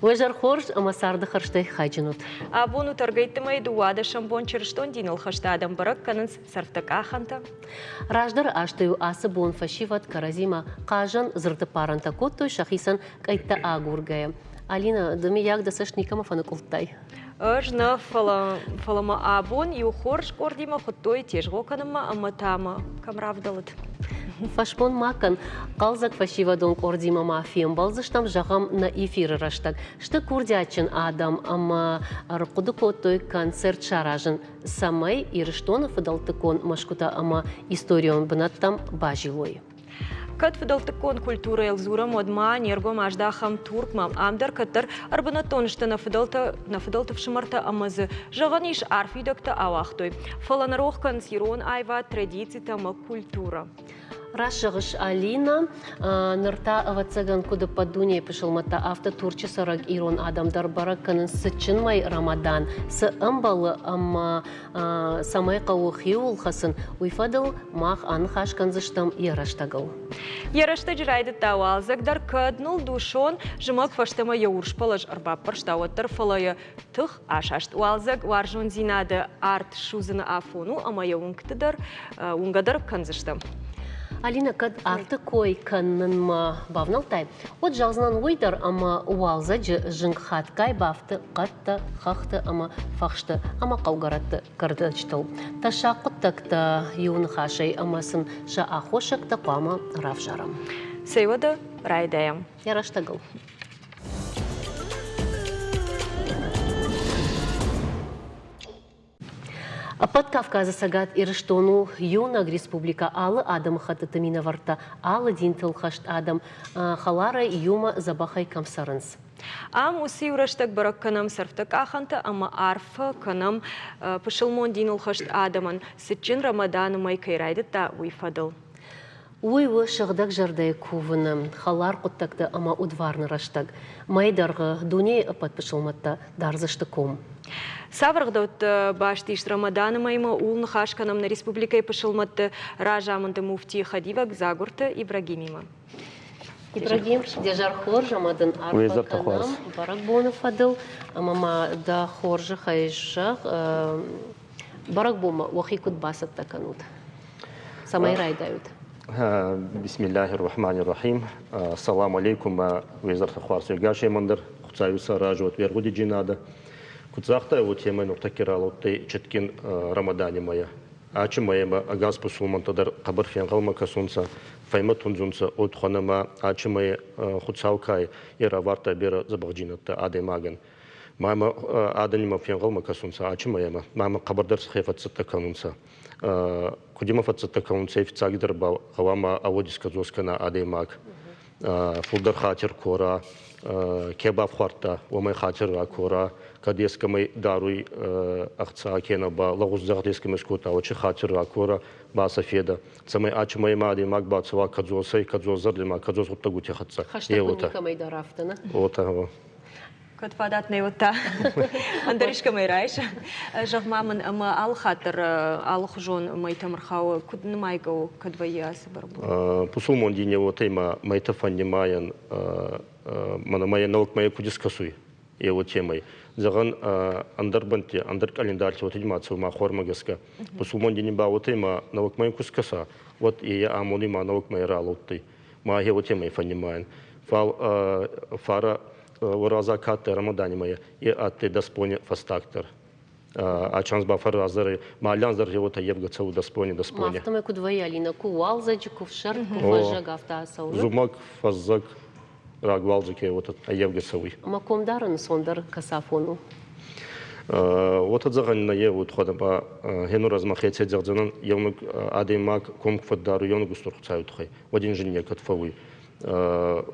Уӕ зӕр хорз ӕмӕ царды хӕрзтӕй хайджын ут. Абон у тӕргӕйтты мӕйы дыууадӕсӕм бон чырыстон диныл хӕст адӕм бӕрӕг кӕнынц сӕрфтӕкъахӕнтӕ. Раздӕры азты-иу ацы бон фӕсивӕд кӕрӕдзимӕ хъазӕн дзырдыппарӕнтӕ кодтой сӕхицӕн къӕйттӕ агургӕйӕ. Алина, ды мыййаг дӕ цӕст никӕмӕ фӕныкъуылдтай? Ӕз нӕ, фӕлӕ, фӕлӕ мӕ абон иу хорз къордимӕ хуыдтой тезгъо кӕнынмӕ ӕмӕ та мӕ кӕм равдӕлыд. Фӕсмон ма кӕн, хъӕлдзӕг фӕсивӕдон къордимӕ ма фембӕлдзыстӕм, зӕгъӕм, нӕ эфиры рӕстӕг. Сты курдиатджын адӕм ӕмӕ ӕрхъуыды кодтой концерт саразын, цӕмӕй Ирыстоны фыдӕлтыккон мӕсгуытӕ ӕмӕ историон бынӕттӕм базилой. Кӕд фыдӕлтыккон культурӕйыл дзурӕм, уӕд ма не ргом аздахӕм Туркмӕ. Ам дӕр кӕддӕр ӕрбынӕттон сты нӕ фыдӕлтӕ, нӕ фыдӕлты фсымӕртӕ ӕмӕ дзы, зӕгъӕн ис, арф уидӕгтӕ ауагътой. Фӕлӕ нӕ рох кӕнынц ирон аивад, традицитӕ ӕмӕ культурӕ. Раст зӕгъыс, Алина, ныр та, ӕвӕццӕгӕн, куыд ӕппӕт дунейы пысылмӕттӕ, афтӕ Турчы цӕрӕг ирон адӕм дӕр бӕрӕг кӕнынц цытджын мӕй Рамадан, цы ӕмбӕлы ӕмӕ цӕмӕй хъӕуы хиуыл хӕцын, уый фӕдыл мах аныхас кӕндзыстӕм йӕ рӕстӕгыл. Йӕ рӕстӕджы райдыдта уалдзӕг дӕр, кӕд ныл дусон зымӕг фӕстӕмӕ йӕ урс пӕлӕз ӕрбаппӕрста, уӕддӕр, фӕлӕ йӕ тых асаст. Уалдзӕг уарзондзинады арт судзыны афон у ӕмӕ йӕ уынгты дӕр уынгӕ дӕр кӕндзыстӕм. Алина, кӕд арты кой кӕнынмӕ бавнӕлдтай, уӕд зӕгъдзынӕн уый дӕр, ӕмӕ уалдзӕджы зынг хатгай бафты хъӕдтӕ, хӕхты ӕмӕ фӕхсты ӕмӕ хъӕугӕрӕтты кӕрдӕджытыл. Тӕссаг хъуыддӕгтӕ иу ныхасӕй ӕмӕ сын сӕ аххосӕгтӕ хъуамӕ равзарӕм. Цӕй уӕдӕ райдайӕм. Йӕ рӕстӕгыл. Ӕппӕт Кавказы Цӕгат Ирыстон у иунӕг республикӕ алы адӕмыхӕттыты минӕвӕрттӕ, алы динтыл хӕст адӕм хӕларӕй иумӕ дзӕбӕхӕй кӕм цӕрынц. Ам уыцы иу рӕстӕг бӕрӕг кӕнӕм сӕрфтӕкъахӕнтӕ ӕмӕ арфӕ кӕнӕм пысылмон диныл хӕст адӕмӕн, цытджын Рамаданы мӕй кӕй райдыдта, уый фӕдыл. Уый у сыгъдӕг зӕрдӕйы кувыны, хӕлар хъуыддӕгты ӕмӕ удварны рӕстӕг. Мӕйы дӕргъы дунейы ӕппӕт пысылмӕттӕ дардзысты ком. Цавӕр ӕгъдӕуттӕ баст ис Рамаданы мӕймӕ, ууыл ныхас кӕнӕм нӕ республикӕйы пысылмӕтты разамынды муфтийы хӕдивӕг Дзагуырты Ибрагимимӕ. Ибрагим, де зӕр хорз ӕмӕ дын арфӕ кӕнӕм бӕрӕгбоны фӕдыл ӕмӕ ма дӕ хорзӕхӕй зӕгъ, бӕрӕгбонмӕ уӕхи куыд бацӕттӕ кӕнут? Цӕмӕй райдайут? Бисмиллахи ррахмани ррахим. Салам алейкум, мӕ уезӕрты хуарз егасемӕн дӕр. Хуцауи сӕ разы уӕргъудиджийнадӕ. Куд загътай, уотемӕй нуртӕкки ралӕудтӕй цитгин Рамадани мӕйӕ. Ачи мӕйӕмӕ ӕгас пусулмӕнтӕ дӕр хъӕбӕр фенгъӕлмӕ кӕсунцӕ, фӕймӕтундзунцӕ отхонӕмӕ ачи мӕйи Хуцау ка е равардта берӕ дзӕбӕхдзийнӕдтӕ адӕймагӕн. Мӕмӕ адӕнимӕ фенгъӕлмӕ кӕсунцӕ ачи мӕйӕмӕ, мӕмӕ хъӕбӕрдӕр сӕхе фӕццӕттӕ кӕнунцӕ. Куд имӕ фӕццӕттӕ кӕнунцӕ, фиццагидӕр ба гъӕуама ӕ уод искӕдзос кӕна адӕймаг, фулдӕр хатир кора, ке бафхуардта, уомӕй хатир ракора, кӕд ескӕмӕй даруй ӕхца кенӕ ба лӕгъуз загъд ескӕмӕй скодта, уӕд си хатир ракора, ба сӕ федӕ, цӕмӕй ачимӕй ма адӕймаг бацӕуа кӕдзосӕй, кӕдзос зӕрдемӕ, кӕдзос гъуддӕгути хӕццӕ. Хӕстӕг ку никӕмӕй дӕр афтӕ, нӕ? Уотӕ. Кӕд фадат нӕ уыдта, ӕндӕр искӕмӕй райс. Зӕгъ-ма мын, ӕмӕ алы хатт дӕр алыхуызон мӕйтӕм ӕрхауы, куыд нымайгӕ у, кӕд вӕййы ацы бӕрӕгбон? Пусулмон дине уотӕй ма мӕйтӕ фӕннимайӕн, мӕнӕ мӕйӕ нӕуӕг мӕйӕ куд искӕсуй, е уотемӕй. Зӕгъӕн, ӕндӕр бӕнтти, ӕндӕр къӕлиндарти уотӕ ма цӕуй ма хормӕ гӕсгӕ. Пусулмон дини ба уотӕй ма нӕуӕг мӕйӕ ку скӕса, уӕд е амони ма нӕуӕг мӕйӕ ралӕудтӕй. Ма хе уотемӕй фӕннимайӕн. Фал фарӕ уораза ка адтӕй Рамадани мӕйӕ, е адтӕй дӕс бони фӕстагдӕр. Ачанс ба фӕрраздӕр ма аллианз дӕр гъе уотӕ евгӕ цӕуы дӕс бони, дӕс бони. Афтӕмӕй куд вӕййы, Алина, ку уалдзӕджы, ку фсӕрд, ку фӕззӕг, афтӕ ацӕуы? Зумӕг, фӕззӕг, рагуалдзӕг гъе уотӕ ӕййевгӕ цӕуй. Ӕма комдарӕн сондӕр кӕцафон у? Уотӕ зӕгъӕн нӕййе уод хуӕдӕ ба хенур ӕз мӕхецӕй зӕгъдзӕнӕн, еунӕг адӕймаг ком фӕддаруй еунӕг устур Хуцауи туххӕй, уӕд ин зин некӕд фӕууй.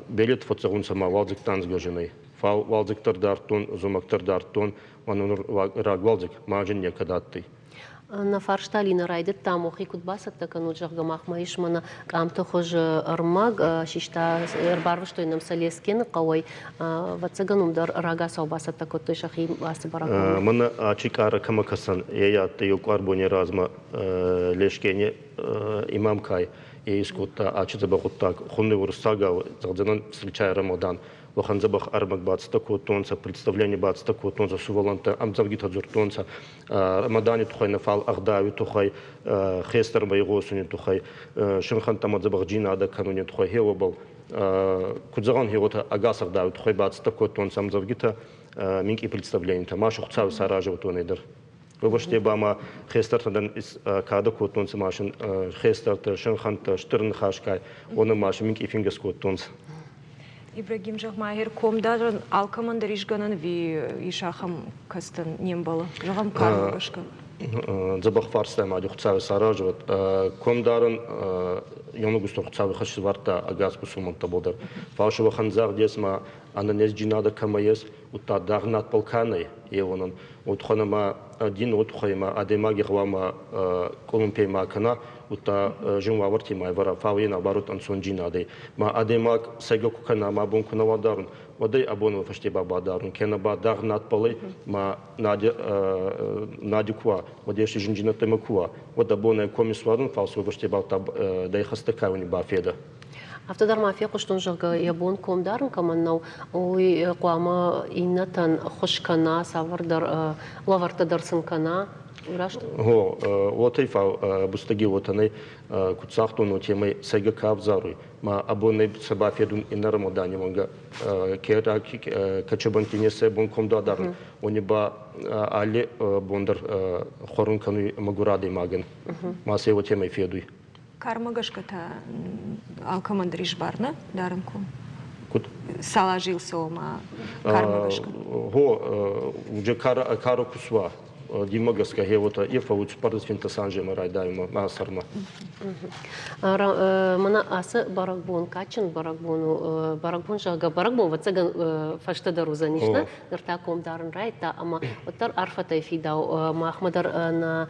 Белет фӕццӕгъунцӕ ма уалдзӕг танцгӕжӕнӕй. Фал уалдзӕг дӕр дардтон, зумӕг дӕр дардтон, ма нур рагуалдзӕг ма некӕд адтӕй. Нӕ фарста Алина райдыдта, мохи куыд бацӕттӕ кӕнут, зӕгъгӕ, махмӕ ис мӕнӕ къамты хуызы ӕрмӕг систа, ӕрбарвыстой нӕм Солескены хъӕуӕй. Ӕвӕццӕгӕн, уым дӕр рагацау бацӕттӕ кодтой сӕхи ацы бӕрӕгбонмӕ. Мӕнӕ ачи къарӕ кӕмӕ кӕсӕн, е адтӕй еу къуар бони размӕ Лескени имам кай е искодта ачи дзӕбӕх гъуддаг. Хунни уруссагау зӕгъдзӕнӕн встречая Рамадан. Уӕхӕн дзӕбӕх ӕрмӕг бацӕттӕ кодтонцӕ, представлени бацӕттӕ кодтонцӕ, сувӕллӕнттӕ ӕмдзӕвгитӕ дзурдтонцӕ Рамадани туххӕй нӕ, фал ӕгъдауи туххӕй, хестӕрмӕ игъосуни туххӕй, синхӕнттӕмӕ дзӕбӕхдзийнадӕ кӕнуни туххӕй, гье уобӕл куд зӕгъӕн, гье уотӕ ӕгас ӕгъдауи туххӕй бацӕттӕ кодтонцӕ ӕмдзӕвгитӕ, минкъий представленитӕ, ма Хуцауи саразӕ уотонӕй дӕр. Уобӕсте ба ма хестӕртӕ дӕн кадӕ кодтонцӕ ма син хестӕртӕ, синхӕнттӕ, стур нхасгай, уонӕн ма син минкъий фингӕс кодтонцӕ. Ибрагим, зӕгъ-ма, комдарӕн алкӕмӕн дӕр ис гӕнӕн ӕви ис ахӕм кӕцытӕн не мбӕлы? Зӕгъӕм, кармӕ гӕсгӕ. Дзӕбӕх фарста ма Хуцауи саразуат. Комдарӕн еунӕг Хуцауи хӕс ивардта ӕгас бусурмӕнттӕбӕл дӕр. Фал сӕ загъд ес ма ӕнӕнездзийнадӕ кӕмӕ ес, удта даргъ надбӕл ка нӕй, е уонӕн. Уотхӕн ӕма дин уотхӕй ма адӕймаги гъӕуама къулумпей ма кӕна, удта зин уавӕрти ма ӕвӕра, фал е наоборот ӕнцондзийнадӕй. Ма адӕймаг сӕйгӕ ку кӕна, ма бон ку нӕ уа дарун, уӕд ӕй абони фӕсте ба бадарун, кенӕ ба даргъ надбӕл ӕй, ма нади, нади ку уа, уӕд ести зиндзийнӕдтӕмӕ ку уа, уӕд абон ӕй коми суарун, фал сӕ фӕсте ба дӕ ихӕстӕ кӕуни бафедӕ. Афтӕ дӕр ма фехъуыстон, зӕгъгӕ, йӕ бон ком дарын кӕмӕн нӕу, уый хъуамӕ иннӕтӕн ӕххуыс кӕна, цавӕрдӕр лӕвӕрттӕ дӕр сын кӕна. Раст? Гъо, уотӕ фал бустӕги уотӕ нӕй, куд загътон, уотемӕй сӕйгӕ ка ӕвзаруй, ма абон нӕ сӕ бафедун иннӕ рамадани уӕнгӕ ке качабанти не сӕ бон ком дарун, уони ба алли бон дӕр хуӕрун кӕнуй мӕгур адӕймагӕн, ма сӕ уотемӕй федуй. Кармӕ гӕсгӕ та алкӕмӕн дӕр ис бар, нӕ дарӕн ком? Куд? Цал азы йыл цӕуы ма кармӕ гӕсгӕ? Гъо, уже кара ку суа, диммӕ гӕсгӕ гье уотӕ е фӕууй цуппӕрдӕс анземӕ райдайунмӕ мӕ сӕрмӕ. Мӕнӕ ацы бӕрӕгбон кадджын бӕрӕгбон у, бӕрӕгбон, зӕгъгӕ, бӕрӕгбон, ӕвӕццӕгӕн, фӕстӕдӕр уыдзӕнис, нӕ? Ныр та ком дарын райдыдта, ӕмӕ уӕддӕр арфӕтӕй фидау махмӕ дӕр нӕ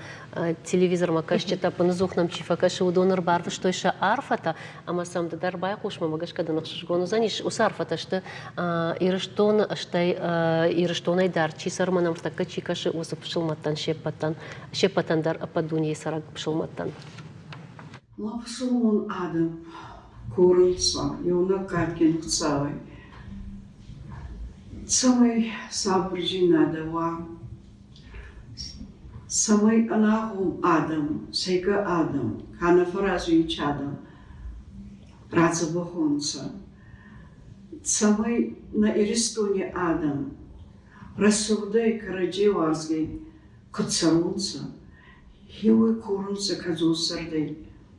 телевизормӕ кӕсджытӕ, ӕппынӕдзух нӕм чи фӕкӕсы, уыдон ӕрбарвыстой сӕ арфӕтӕ, ӕмӕ сӕм ды дӕр байхъус, мӕ гӕсгӕ дын ӕхсызгон уыдзӕнис. Уыцы арфӕтӕ сты Ирыстоны, стӕй Ирыстонӕй дӕр чи цӕры, мӕнӕ ныртӕккӕ чи кӕсы, уыцы пысылмӕттӕн се ппӕтӕн, се ппӕтӕн дӕр ӕппӕт дунейы цӕрӕг пысылмӕттӕн. Ма пысылмон адӕм курынц иунӕг кадджын Хуыцауӕй, цӕмӕй сабырдзинад уа, Цӕмӕй ӕнагъом адӕм, сӕйгӕ адӕм, ка нӕ фӕразуй адӕм радзӕбӕх уонцӕ, цӕмӕй нӕ Иристони адӕм рӕсугъдӕй кӕрӕдзей уарзгӕй куд цӕронцӕ, хеуой корунцӕ кӕдзосзӕрдӕй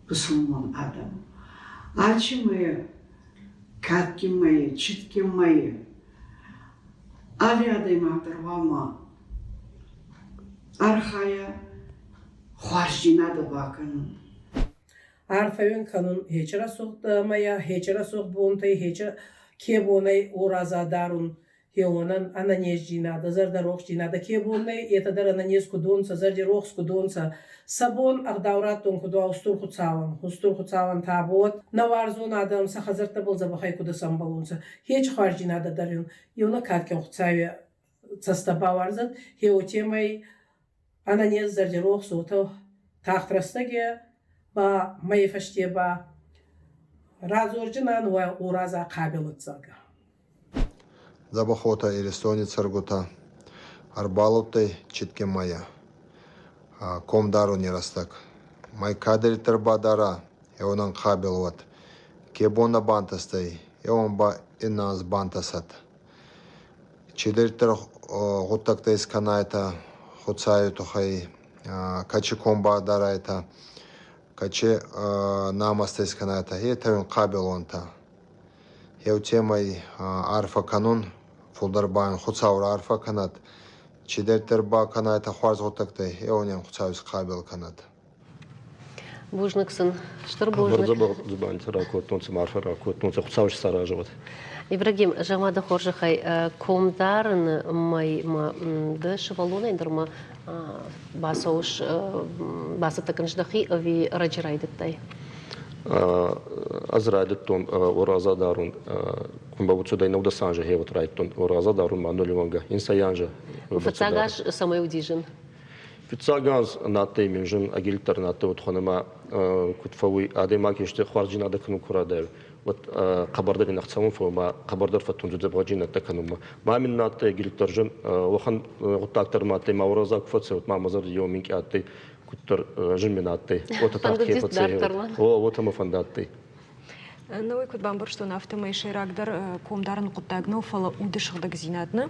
пусулмон адӕм. Ачи мӕйӕ, кадгин мӕйӕ, читгин мӕйӕ Алли адӕймаг дӕр гъӕуама архайа хуарздзийнадӕ бакӕнун. Арфӕ уин кӕнун хечи рӕсугъд мӕйӕ, хечи рӕсугъд бонтӕй, хечи ке бонӕй уораза дарун, хеуонӕн ӕнӕнездзийнадӕ, зӕрдӕрохсдзийнадӕ ке бон нӕй, етӕ дӕр ӕнӕнез куд уонцӕ, зӕрдирохс куд уонцӕ. Сӕ бон ӕгъдау раттун куд уа Устур Хуцауӕн, Устур Хуцауӕн табу уӕд, нӕ уарзон адӕм сӕ хӕдзӕрттӕбӕл дзӕбӕхӕй куд исӕмбӕлунцӕ, хечи хуарздзийнадӕ дӕр ин еунӕг кадгин Хуцауи цӕстӕ бауарзӕд, хе уотемӕй ӕнӕнез зӕрдирохс уотӕ тагъд рӕстӕги ба мӕйи фӕсте ба радзордзӕнӕн уӕ уораза хъабелӕццагӕ. Дзӕбӕхотӕ Иристони цӕргутӕ ӕрбалӕудтӕй Читке мӕйӕ. Комдаруни рӕстӕг. Мӕй кадӕриддӕр бадара, еунӕн хъабел уӕд. Ке бон нӕ бантӕстӕй, еуӕн ба иннӕ анз бантӕсӕд. Чидӕриддӕр гъуддӕгтӕ искӕнайтӕ Хуцауи туххӕй, кӕчи ком бадарайтӕ, кӕчи намӕстӕ искӕнайтӕ, етӕ уин хъабел уӕнтӕ. Еу темӕй арфӕ кӕнун, фулдӕр ба ин Хуцау раарфӕ кӕнӕд, чидӕриддӕр ба кӕнайтӕ хуарз гъуддӕгтӕй, еунӕг Хуцау исхъабел кӕнӕд. Бузныг сын, стыр бузныг. Дзубандитӕ ракодтонцӕ, арфӕ ракодтонцӕ, Хуцау исаразӕд. Ибрагим, зӕгъ-ма дӕ хорзӕхӕй, комдарыны мӕймӕ ды сывӕллонӕй нырмӕ бацӕуыс, бацӕттӕ кӕныс дӕхи ӕви раджы райдыдтай? Ӕз райдыдтон уораза дарун, кумбавуцудӕй 19 анзы хевот райдтон уораза дарун ма нули уӕнгӕ, инсӕй анзы. Фыццаг аз цӕмӕй уыди зын? Фиццаг аз надтӕй мин зын, ӕгилддӕр надтӕй уотхонӕмӕ куд фӕууй, адӕймаг ести хуарздзийнадӕ кӕнун ку радайуй. Уӕд хъӕбӕрдӕр ин ӕхцӕуӕн фӕууй ма хъӕбӕрдӕр фӕттундзуй дзӕбӕхджийнӕдтӕ кӕнунмӕ. Ма мин адтӕй ӕгириддӕр уӕхӕн гъуддаг дӕр ма адтӕй, ма уораза ку фӕцӕй, уӕд ма мӕ зӕрди еу минкъий адтӕй, куддӕр зин мин адтӕй. Уотӕ тагъд ке фӕцӕй, уотӕ мӕ фӕндадтӕй. Науӕй куыд бамбӕрстон, афтӕмӕй сӕйрагдӕр комдарыны хъуыддаг нӕу, фӕлӕ уды сыгъдӕгдзинад нӕ.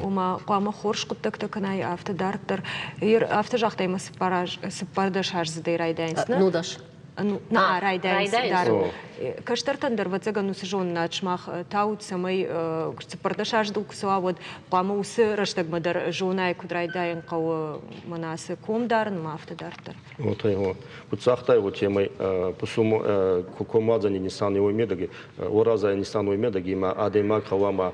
Ома хъуамӕ хорз хъуыддӕгтӕ кӕнай, афтӕ дарддӕр. Афтӕ загътай ӕмӕ цыппӕрдӕсаздзыдӕй райдайынц, нӕ? Нудӕс. Нӕ, райдайынц дарын. Кӕстӕртӕн дӕр, ӕвӕццӕгӕн, уыцы зонынад сымах таут, цӕмӕй цыппӕрдӕсаздыл куы цӕуа, уӕд хъуамӕ уыцы рӕстӕгмӕ дӕр зонай, куыд райдайын хъӕуы мӕнӕ ацы ком дарын ӕмӕ афтӕ дарддӕр. Уотӕ, куд загътай, уотемӕй пусум комуадзӕни нисан уой медӕги, уоразай нисан уой медӕги ма адӕймаг гъӕуама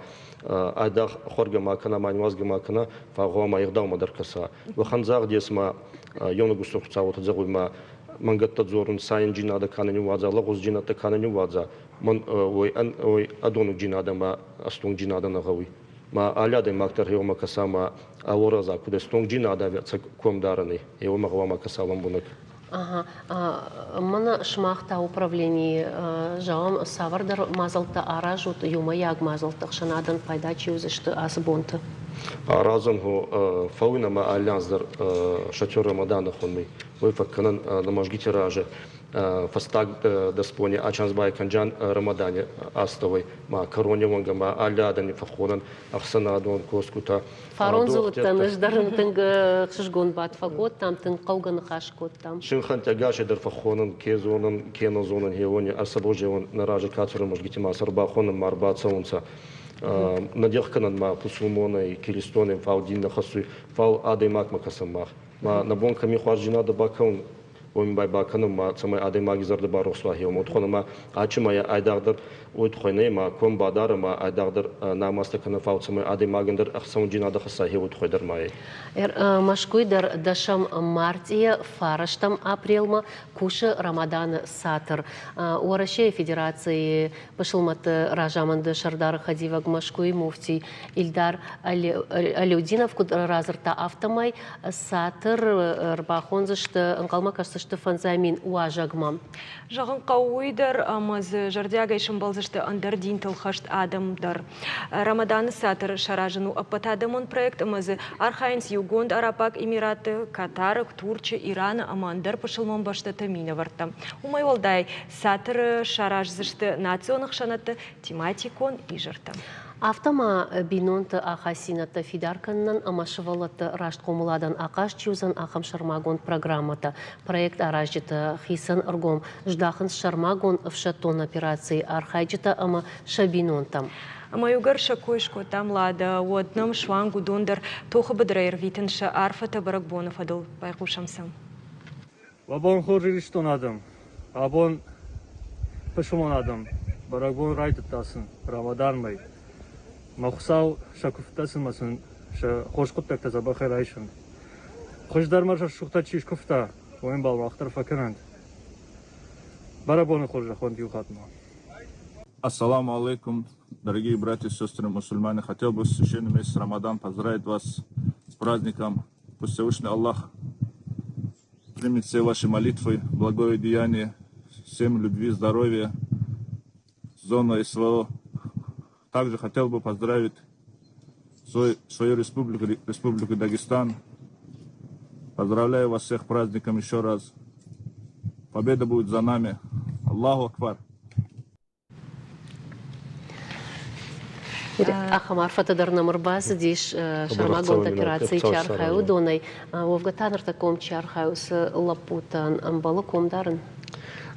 айдагъ хуӕргӕ ма кӕна, ма ниуазгӕ ма кӕна, фал гъӕуама ӕгъдаумӕ дӕр кӕса. Уӕхӕн загъд ес ма еунӕг устур Хуцау уотӕ зӕгъуй ма мӕнгӕттӕ дзорун, сайӕнджийнадӕ ка нӕ ниууадза, лӕгъузджийнӕдтӕ ка нӕ ниууадза, мӕн уой, уой ӕдонугджийнадӕ ма ӕстонгджийнадӕ нӕ гъӕуй. Ма алли адӕймаг дӕр гъеуомӕ кӕса ма ӕ уораза куд ӕстонгджийнадӕ ӕцӕг комдарӕн ӕй, гъеуомӕ гъӕуама кӕса лӕмбунӕг. Ага. Мӕнӕ сымах та управленийы, зӕгъӕм, цавӕрдӕр мадзӕлттӕ аразут, иумӕйаг мадзӕлттӕ ӕхсӕнадӕн пайда чи уыдзысты ацы бонты? Аразӕн фӕууинӕ ма алли анз дӕр шатер Рамаданы хонуй. Уой фӕккӕнӕн намазгити разы фӕстаг дӕсбони Ачанзбай Канджан Рамадани астӕуӕй ма кӕрони уӕнгӕ ма алли адӕми фӕххонӕн ӕхсӕнадон косгутӕ. Фарон дзы уыдтӕн, ӕз дӕр ын тынг ӕхсызгон бадт фӕкодтам, тынг хъӕугӕ ныхас кодтам. Синхӕнтӕ ӕгасӕй дӕр фӕххонӕн, ке зонӕн, ке нӕ зонӕн, хеуони ӕрсӕбозеуон нӕ разы кӕцӕры мозгити ма сӕ ӕрбахонӕн, ма ӕрбацӕунцӕ. Нӕ дех кӕнӕн ма пусулмонӕй, киристонӕй, фал дин нӕ хӕссуй, фал адӕймагмӕ кӕсӕн мах. Ма нӕ бон кӕми хуарздзийнадӕ бакӕун, уоми бай бакӕнун ма цӕмӕй адӕймаги зӕрдӕ барохс уа хеума утхуӕн ӕма ачи ма айдагъдӕр уой туххӕй нӕ ма ком бадара ма айдагъдӕр намазтӕ кӕнӕ фал цӕмӕй адӕймагӕн дӕр ӕхцӕундзийнадӕ хӕсса хе туххӕй дӕр ма ӕй. Мӕскуй дӕр дӕсӕм мартъийӕ фарӕстӕм апрелмӕ кусы Рамаданы цатыр. Уӕрӕсейы Федерацийы пысылмӕтты разамынды сӕрдары хӕдивӕг Мӕскуыйы муфтий Ильдар Алеудинов куыд радзырдта, афтӕмӕй цатыр ӕрбахондзысты, ӕнхъӕлмӕ кӕсдзысты фӕндзай мин уазӕгмӕ. Зӕгъын хъӕуы уый дӕр, ӕмӕ дзы зӕрдиагӕй сӕмбӕлдзысты ӕндӕр динтыл хӕст адӕм дӕр. Рамаданы цатыр саразын у ӕппӕтадӕмон проект ӕмӕ дзы архайынц Иугонд Араббаг Эмиратты, Катары, Турчы, Ираны ӕмӕ ӕндӕр пысылмон бӕстӕты минӕвӕрттӕ. Уымӕй уӕлдай цатыры сараздзысты национ ӕхсӕнадты тематикон изӕртӕ. Афтӕ ма бинонты ахӕссинӕдтӕ фидар кӕнынӕн ӕмӕ сывӕллӕтты раст хъомыладӕн ахъаз чи уыдзӕн, ахӕм сӕрмагонд программӕтӕ. Проект аразджытӕ хицӕн ӕргом здахынц сӕрмагонд ӕфсӕддон операцийы архайджытӕ ӕмӕ сӕ бинонтӕм. Ӕмӕ иугӕр сӕ кой скодтам, Лада, уӕд нӕм суанг уыдон дӕр тохы быдырӕй ӕрвитын сӕ арфӕтӕ бӕрӕгбоны фӕдыл. Байхъусӕм сӕм. Уӕ бон хорз, Ирыстон адӕм! Абон пысылмон адӕм бӕрӕгбон райдыдта сын Рамаданмӕ. Мӕ Хуыцау сӕ куывдтӕ сын ӕмӕ сын сӕ хорз хъуыддӕгтӕ дзӕбӕхӕй райсӕнт. Хуыздӕр мӕ рӕсугъдтӕ чи скуывта, уый ӕмбал мах дӕр фӕкӕнӕнт. Бӕрӕгбоны хорзӕх уӕнт иу хатт ма. Ассаламу алейкум, дорогие братья и сестры мусульмане. Хотел бы в священный месяц Рамадан поздравить вас с праздником. Пусть Всевышний Аллах примет все ваши молитвы, благое деяние, всем любви, здоровья, зона СВО. Также хотел бы поздравить свою республику, Республику Дагестан. Поздравляю вас всех праздником еще раз. Победа будет за нами. Аллаху Акбар. Ахӕм арфӕтӕ дӕр нӕм ӕрбацыдис сӕрмагонд операцийы чи архайы, уыдонӕй. Уӕвгӕ та ныртӕккӕ уым чи архайы, уыцы лӕппутӕн ӕмбӕлы ком дарын?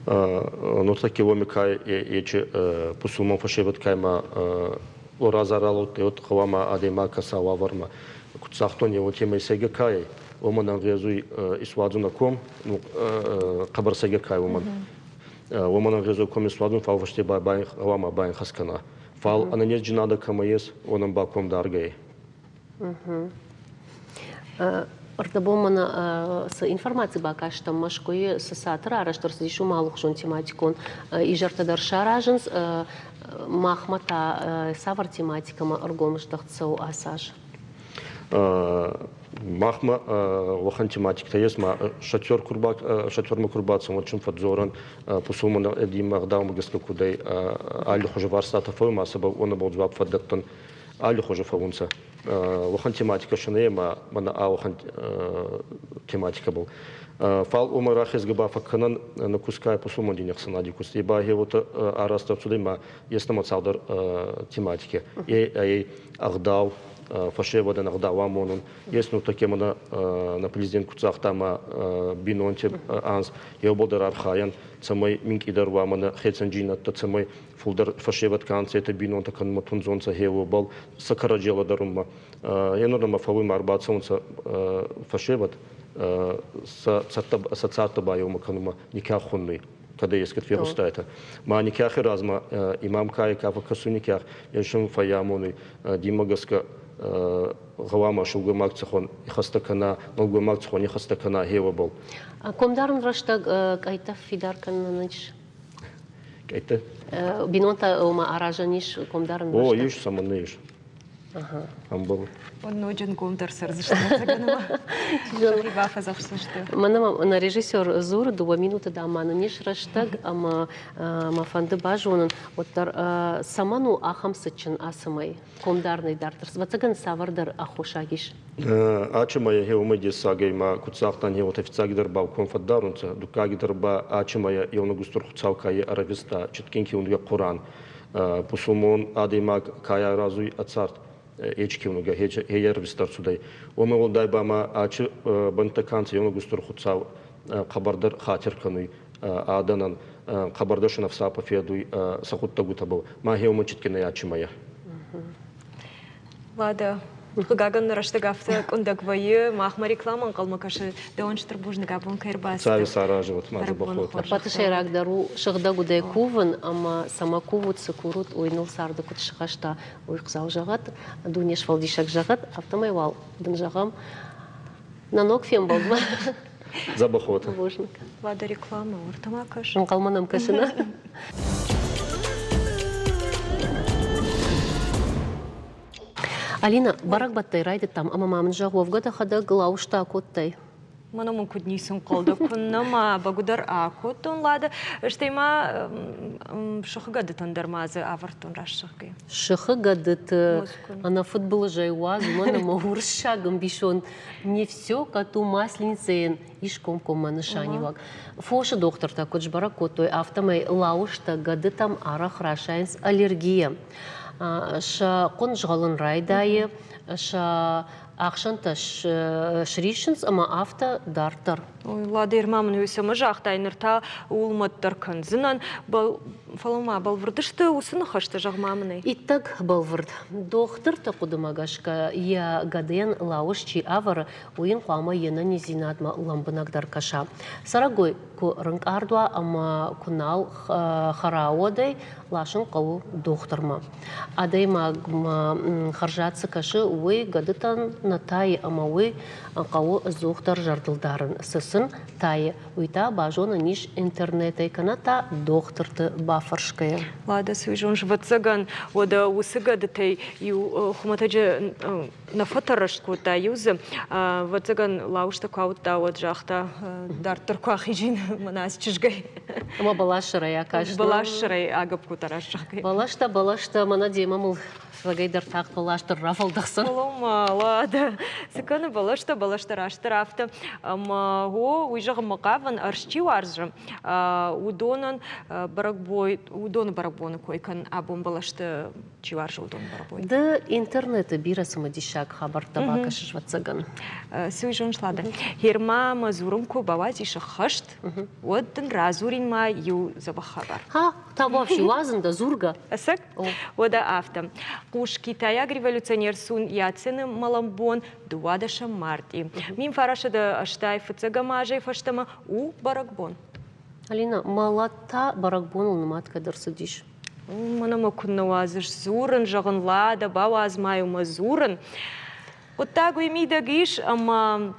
Ныртӕккӕ уоми ка ечи пусулмон фӕсевӕд ка ма уораза ралӕудтӕй, уӕд гъӕуама адӕймаг кӕса уавӕрмӕ. Куд загътон, уотемӕй сӕйгӕ ка ӕй, уомӕн ӕнгъезуй исуадзун ӕ ком, хъӕбӕр сӕйгӕ ка ӕй, уомӕн. Уомӕн ӕнгъезуй ком исуадзун, фал фӕсте ба гъӕуама баинхӕст кӕна. Фал ӕнӕнездзийнадӕ кӕмӕ ес, уонӕн ба ком даргӕй. Ӕрдӕбон мӕнӕ цы информаци бакастӕн Мӕскуыйы, цы цатыр арӕзт ӕрцыдис, уым алыхуызон тематикон изӕртӕ дӕр саразынц. Махмӕ та цавӕр тематикӕмӕ ӕргом здӕхт цӕуы ацы аз? Махмӕ уӕхӕн тематиктӕ ес, ма шатер шатермӕ ку рбацӕуӕн, уӕд син фӕдздзорӕн, пусулмон динмӕ ӕгъдаумӕ гӕсгӕ куд ӕй, аллихузи фарстатӕ фӕууй, ма сӕбӕл уонӕбӕл дзуапп фӕддӕттӕн, аллихузи фӕуунцӕ. Уӕхӕн тематикӕ сӕ нӕ ма мӕнӕ ауӕхӕн тематикӕбӕл. Фал уомӕ рахезгӕ ба фӕккӕнӕн нӕ кускай пусулмон дини ӕхсӕнади куст. Е ба уотӕ арӕзт ӕрцудӕй ма ес нӕмӕ цалдӕр тематики. Е ӕй ӕгъдау, фӕсевӕдӕн ӕгъдау амонун. Ес нуртӕккӕ мӕнӕ нӕ президент куд загъта ма бийнонти анз еуболдӕр архайӕн, цӕмӕй минкъийдӕр уа мӕнӕ хецӕнджийнӕдтӕ, цӕмӕй фулдӕр фӕсевӕд ка нцӕ, етӕ бийнонтӕ кӕнунмӕ тундзонцӕ хеуобӕл, сӕ кӕрӕдзей лӕдӕрунмӕ. Е нурмӕ фӕууй ма ӕрбацӕунцӕ фӕсевӕд сӕ цӕттӕ баеумӕ кӕнунмӕ никӕ хуннуй кӕд ескӕд фегъустайтӕ. Ма никӕхи размӕ имам кай ка фӕккӕсуй никӕх, есун фӕййамонуй динмӕ гӕсгӕ гъӕуама сылгоймаг цӕхуӕн ихӕстӕ кӕна, нӕлгоймаг цӕхуӕн ихӕстӕ кӕна хеуӕбӕл. Комдарӕн рӕстӕг къӕйтӕ фидар кӕнынӕн ис? Къӕйтӕ? Бинонтӕ ома аразӕн ис комдарӕн рӕстӕг? О, ис, цӕмӕннӕ ис. Ӕмбал. Ноджы нгомдӕр цӕрдзысты ӕцӕгӕн бафӕдзӕхсдзысты. Мӕнӕ нӕ режиссер дзуры, дыууӕ минуты дам ма нын ис рӕстӕг ӕмӕ мӕ фӕнды базонын, уӕддӕр цӕмӕн у ахӕм цытджын ацы мӕй? Комдарнӕй дарддӕр, ӕвӕццӕгӕн, цавӕрдӕр аххосаг ис? Ачымайӕ хеуомӕй дессагӕй ма куд загътан, хеуотӕ фиццагидӕр ба ком фӕддарунцӕ, дуккагидӕр ба ачымайӕ еунӕг устур Хуцау ка е ӕрӕвиста читгин киунугӕ Хъуран. Пусулмон адӕймаг ка аразуй ӕ цард, ечи киунугӕ хе ӕрвист ӕрцудӕй. Уомӕй уӕлдай ба ма ачи бӕнттӕ ка нцӕ, еунӕг устур Хуцау хъӕбӕрдӕр хатир кӕнуй адӕнӕн, хъӕбӕрдӕр син ӕфсапӕ федуй сӕ гъуддӕгутӕбӕл. Ма хеумӕ читгинӕй ачимайӕ. Лада, хъыгагӕн нӕ рӕстӕг афтӕ къуындӕг вӕййы. Махмӕ реклама ӕнхъӕлмӕ кӕсы. Дӕуӕн стыр бузныг абон кӕй ӕрбацыдтӕ. Цавӕр саразы ма дзӕбӕх Ӕппӕты сӕйрагдӕр у сыгъдӕг удӕй кувын ӕмӕ цӕмӕ кувут, цы курут, уый ныл царды куыд схаста, уый Хуыцау зӕгъӕд, дуне сфӕлдисӕг зӕгъӕд, афтӕмӕй уал дын зӕгъӕм нӕ ног фембӕлдмӕ. Дзӕбӕх уотӕ. Бузныг. Лада реклама, уӕртӕ кӕс. Ӕнхъӕлмӕ нӕм кӕсына. Алина, бӕрӕгбӕттӕй райдыдтам ӕмӕ ма мын зӕгъ, уӕвгӕ дӕхӕдӕг лауызтӕ акодтай? Мӕнӕ мын куыд ницы ӕнхъӕл дӕ, куыннӕ ма бӕгуыдӕр акодтон, Лада. Стӕй ма сыхы гӕдытӕн дӕр ма дзы авӕрдтон раст зӕгъгӕ. Сыхы гӕдыты ӕнӕфыдбылызӕй уадз, уымӕн ӕмӕ уырыссаг ӕмбисонд не все коту масленицӕйӕн ис комкоммӕ нысаниуӕг. Фосы дохтыртӕ куыд сбӕрӕг кодтой, афтӕмӕй лауызтӕ гӕдытӕм арӕх расайынц аллергийӕ. Сӕ хъуын згъӕлын райдайы, сӕ ахсӕнтӕ сриссынц ӕмӕ афтӕ дарддӕр. Ладер ма мын уый цӕмӕ загътай, ныр та ууыл мӕт дӕр кӕндзынӕн. Фӕлӕ ма бӕлвырд сты уыцы ныхӕстӕ, зӕгъ-ма мын ӕй. Иттӕг бӕлвырд. Дохтырты хъуыдымӕ гӕсгӕ йӕ гӕдыйӕн лауыз чи ӕвӕры, уый йын хъуамӕ йе нӕниздзинадмӕ лӕмбынӕгдӕр кӕса. Цӕрӕгой куы рынкъард уа ӕмӕ куы нал хӕра, уӕд ӕй ласын хъӕуы дохтырмӕ. Адӕймагмӕ хӕрзад цы кӕсы, уый гӕдытӕн нӕ тайы ӕмӕ уый хъӕуы ӕдзухдӕр зӕрдыл дарын. Цы сын тайы, уый та базонӕн ис интернетӕй кӕнӕ та дохтырты бафӕрсгӕйӕ. Ладӕ, цы зоныс, ӕвӕццӕгӕн, уӕдӕ уыцы гӕдытӕй иу хуымӕтӕджы нӕ фӕтӕррӕст кодта, иу дзы, ӕвӕццӕгӕн, лауызтӕ куы ауыдта, уӕд загъта, дарддӕр куы ахизин мӕнӕ ацы чызгӕй. Ӕмӕ бӕлассӕрӕй акаст. Бӕлассӕрӕй агӕпп кодта раст зӕгъгӕ. Бӕлӕстӕ, бӕлӕстӕ, мӕнӕ демӕ мыл фӕгӕй дӕр тагъд бӕлас дӕр рафӕлдӕхдзӕн. Ладӕ, цы кӕны бӕлӕстӕ, бӕлӕстӕ растдӕр афтӕ. Ӕмӕ о, уый зӕгъынмӕ хъавын, ӕрс чи уарзы, уыдонӕн бӕрӕгбой, уыдоны бӕрӕгбоны кой кӕнын абон бӕлӕсты чи уарзы, уыдон бӕрӕгбон. Ды интернеты бирӕ цымыдисаг хабӕрттӕ бакӕсыс, ӕвӕццӕгӕн. Цы уый зоныс, Лада? Герма мӕ дзурын куы бауадзис ӕххӕст, уӕд дын радзурин ма иу дзӕбӕх хабар. Ха, табуафси, уадзын дӕ дзургӕ. Ӕцӕг? Уӕдӕ афтӕ. Хъус китайаг революционер Сун Яцены мӕлӕнбон 12 мартъи. 1980 фыццӕгӕм азӕй фӕстӕмӕ у бӕрӕгбон. Алина, мӕлӕт та бӕрӕгбоныл нымад кӕд ӕрцыдис? Мӕнӕ мӕ куыннӕ уадзыс дзурын, зӕгъын, Лада, бауадз ма-иу мӕ дзурын. Хъуыддаг уый мидӕг ис, ӕмӕ.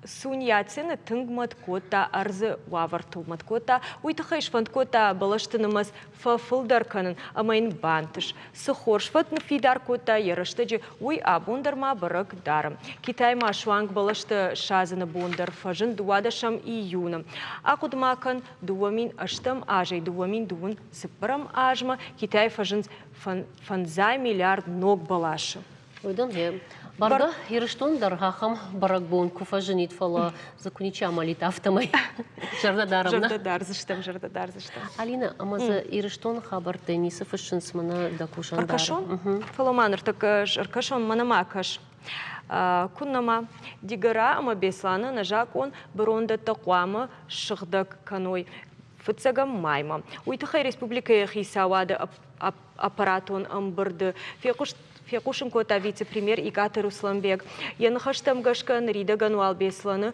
Сунь Яцены тынг мӕт кодта ӕрдзы уавӕртыл мӕт кодта, уый тыххӕй сфӕнд кодта бӕлӕсты нымӕц фӕфылдӕр кӕнын ӕмӕ йын бантыс. Цы хорз фӕд ныффидар кодта йӕ рӕстӕджы, уый абон дӕр ма бӕрӕг дары. Китаймӕ ма суанг бӕлӕстӕ садзыны бон дӕр фӕзынд 12 июны. Ахъуыды ма кӕн, 2008 азӕй 2024 азмӕ Китай фӕзынд фӕндзай миллиард ног бӕласы. Уыдон гъе. Бӕргӕ, Ирыстон дӕр ахӕм бӕрӕгбон куы фӕзынид, фӕлӕ дзы куы ничи амӕлид, афтӕмӕй. Зӕрдӕ дарӕм, нӕ? Зӕрдӕ дардзыстӕм, зӕрдӕ дардзыстӕм. Алина, ӕмӕ дзы Ирыстоны хабӕрттӕй ницы фыссынц мӕнӕ дӕ кусӕн дӕр? Ӕркӕсон? Фӕлӕ ма ныртӕккӕ ӕркӕсон, мӕнӕ ма кӕс. Куыннӕ ма, Дигора ӕмӕ Беслӕны ӕнӕзакъон бырондӕттӕ хъуамӕ ссыгъдӕг кӕной фыццӕгӕм маймӕ. Уый тыххӕй республикӕйы хицауады аппаратон ӕмбырды фехъусын кодта вице-премьер Икъаты Русланбег. Йӕ ныхӕстӕм гӕсгӕ ныридӕгӕн уал Беслӕны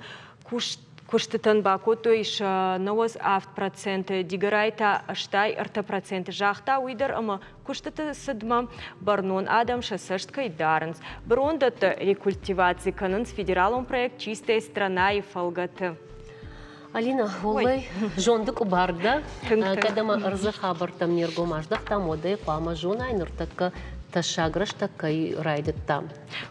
куыстытӕн бакодтой сӕ 97%, Дигорайы та 83%, загъта уый дӕр ӕмӕ куыстыты цыдмӕ бӕрнон адӕм сӕ цӕст кӕй дарынц. Бырондӕттӕ рекультиваци кӕнынц федералон проект «Чистая страна»-йы фӕлгӕты. Алина, уӕллӕй, зонды къуыбар дӕ, кӕд ӕмӕ ӕрдзы хабӕрттӕм не ргом аздӕхтам, уӕд ӕй хъуамӕ зонай, ныртӕккӕ тӕссаг рӕстӕг кӕй райдыдта.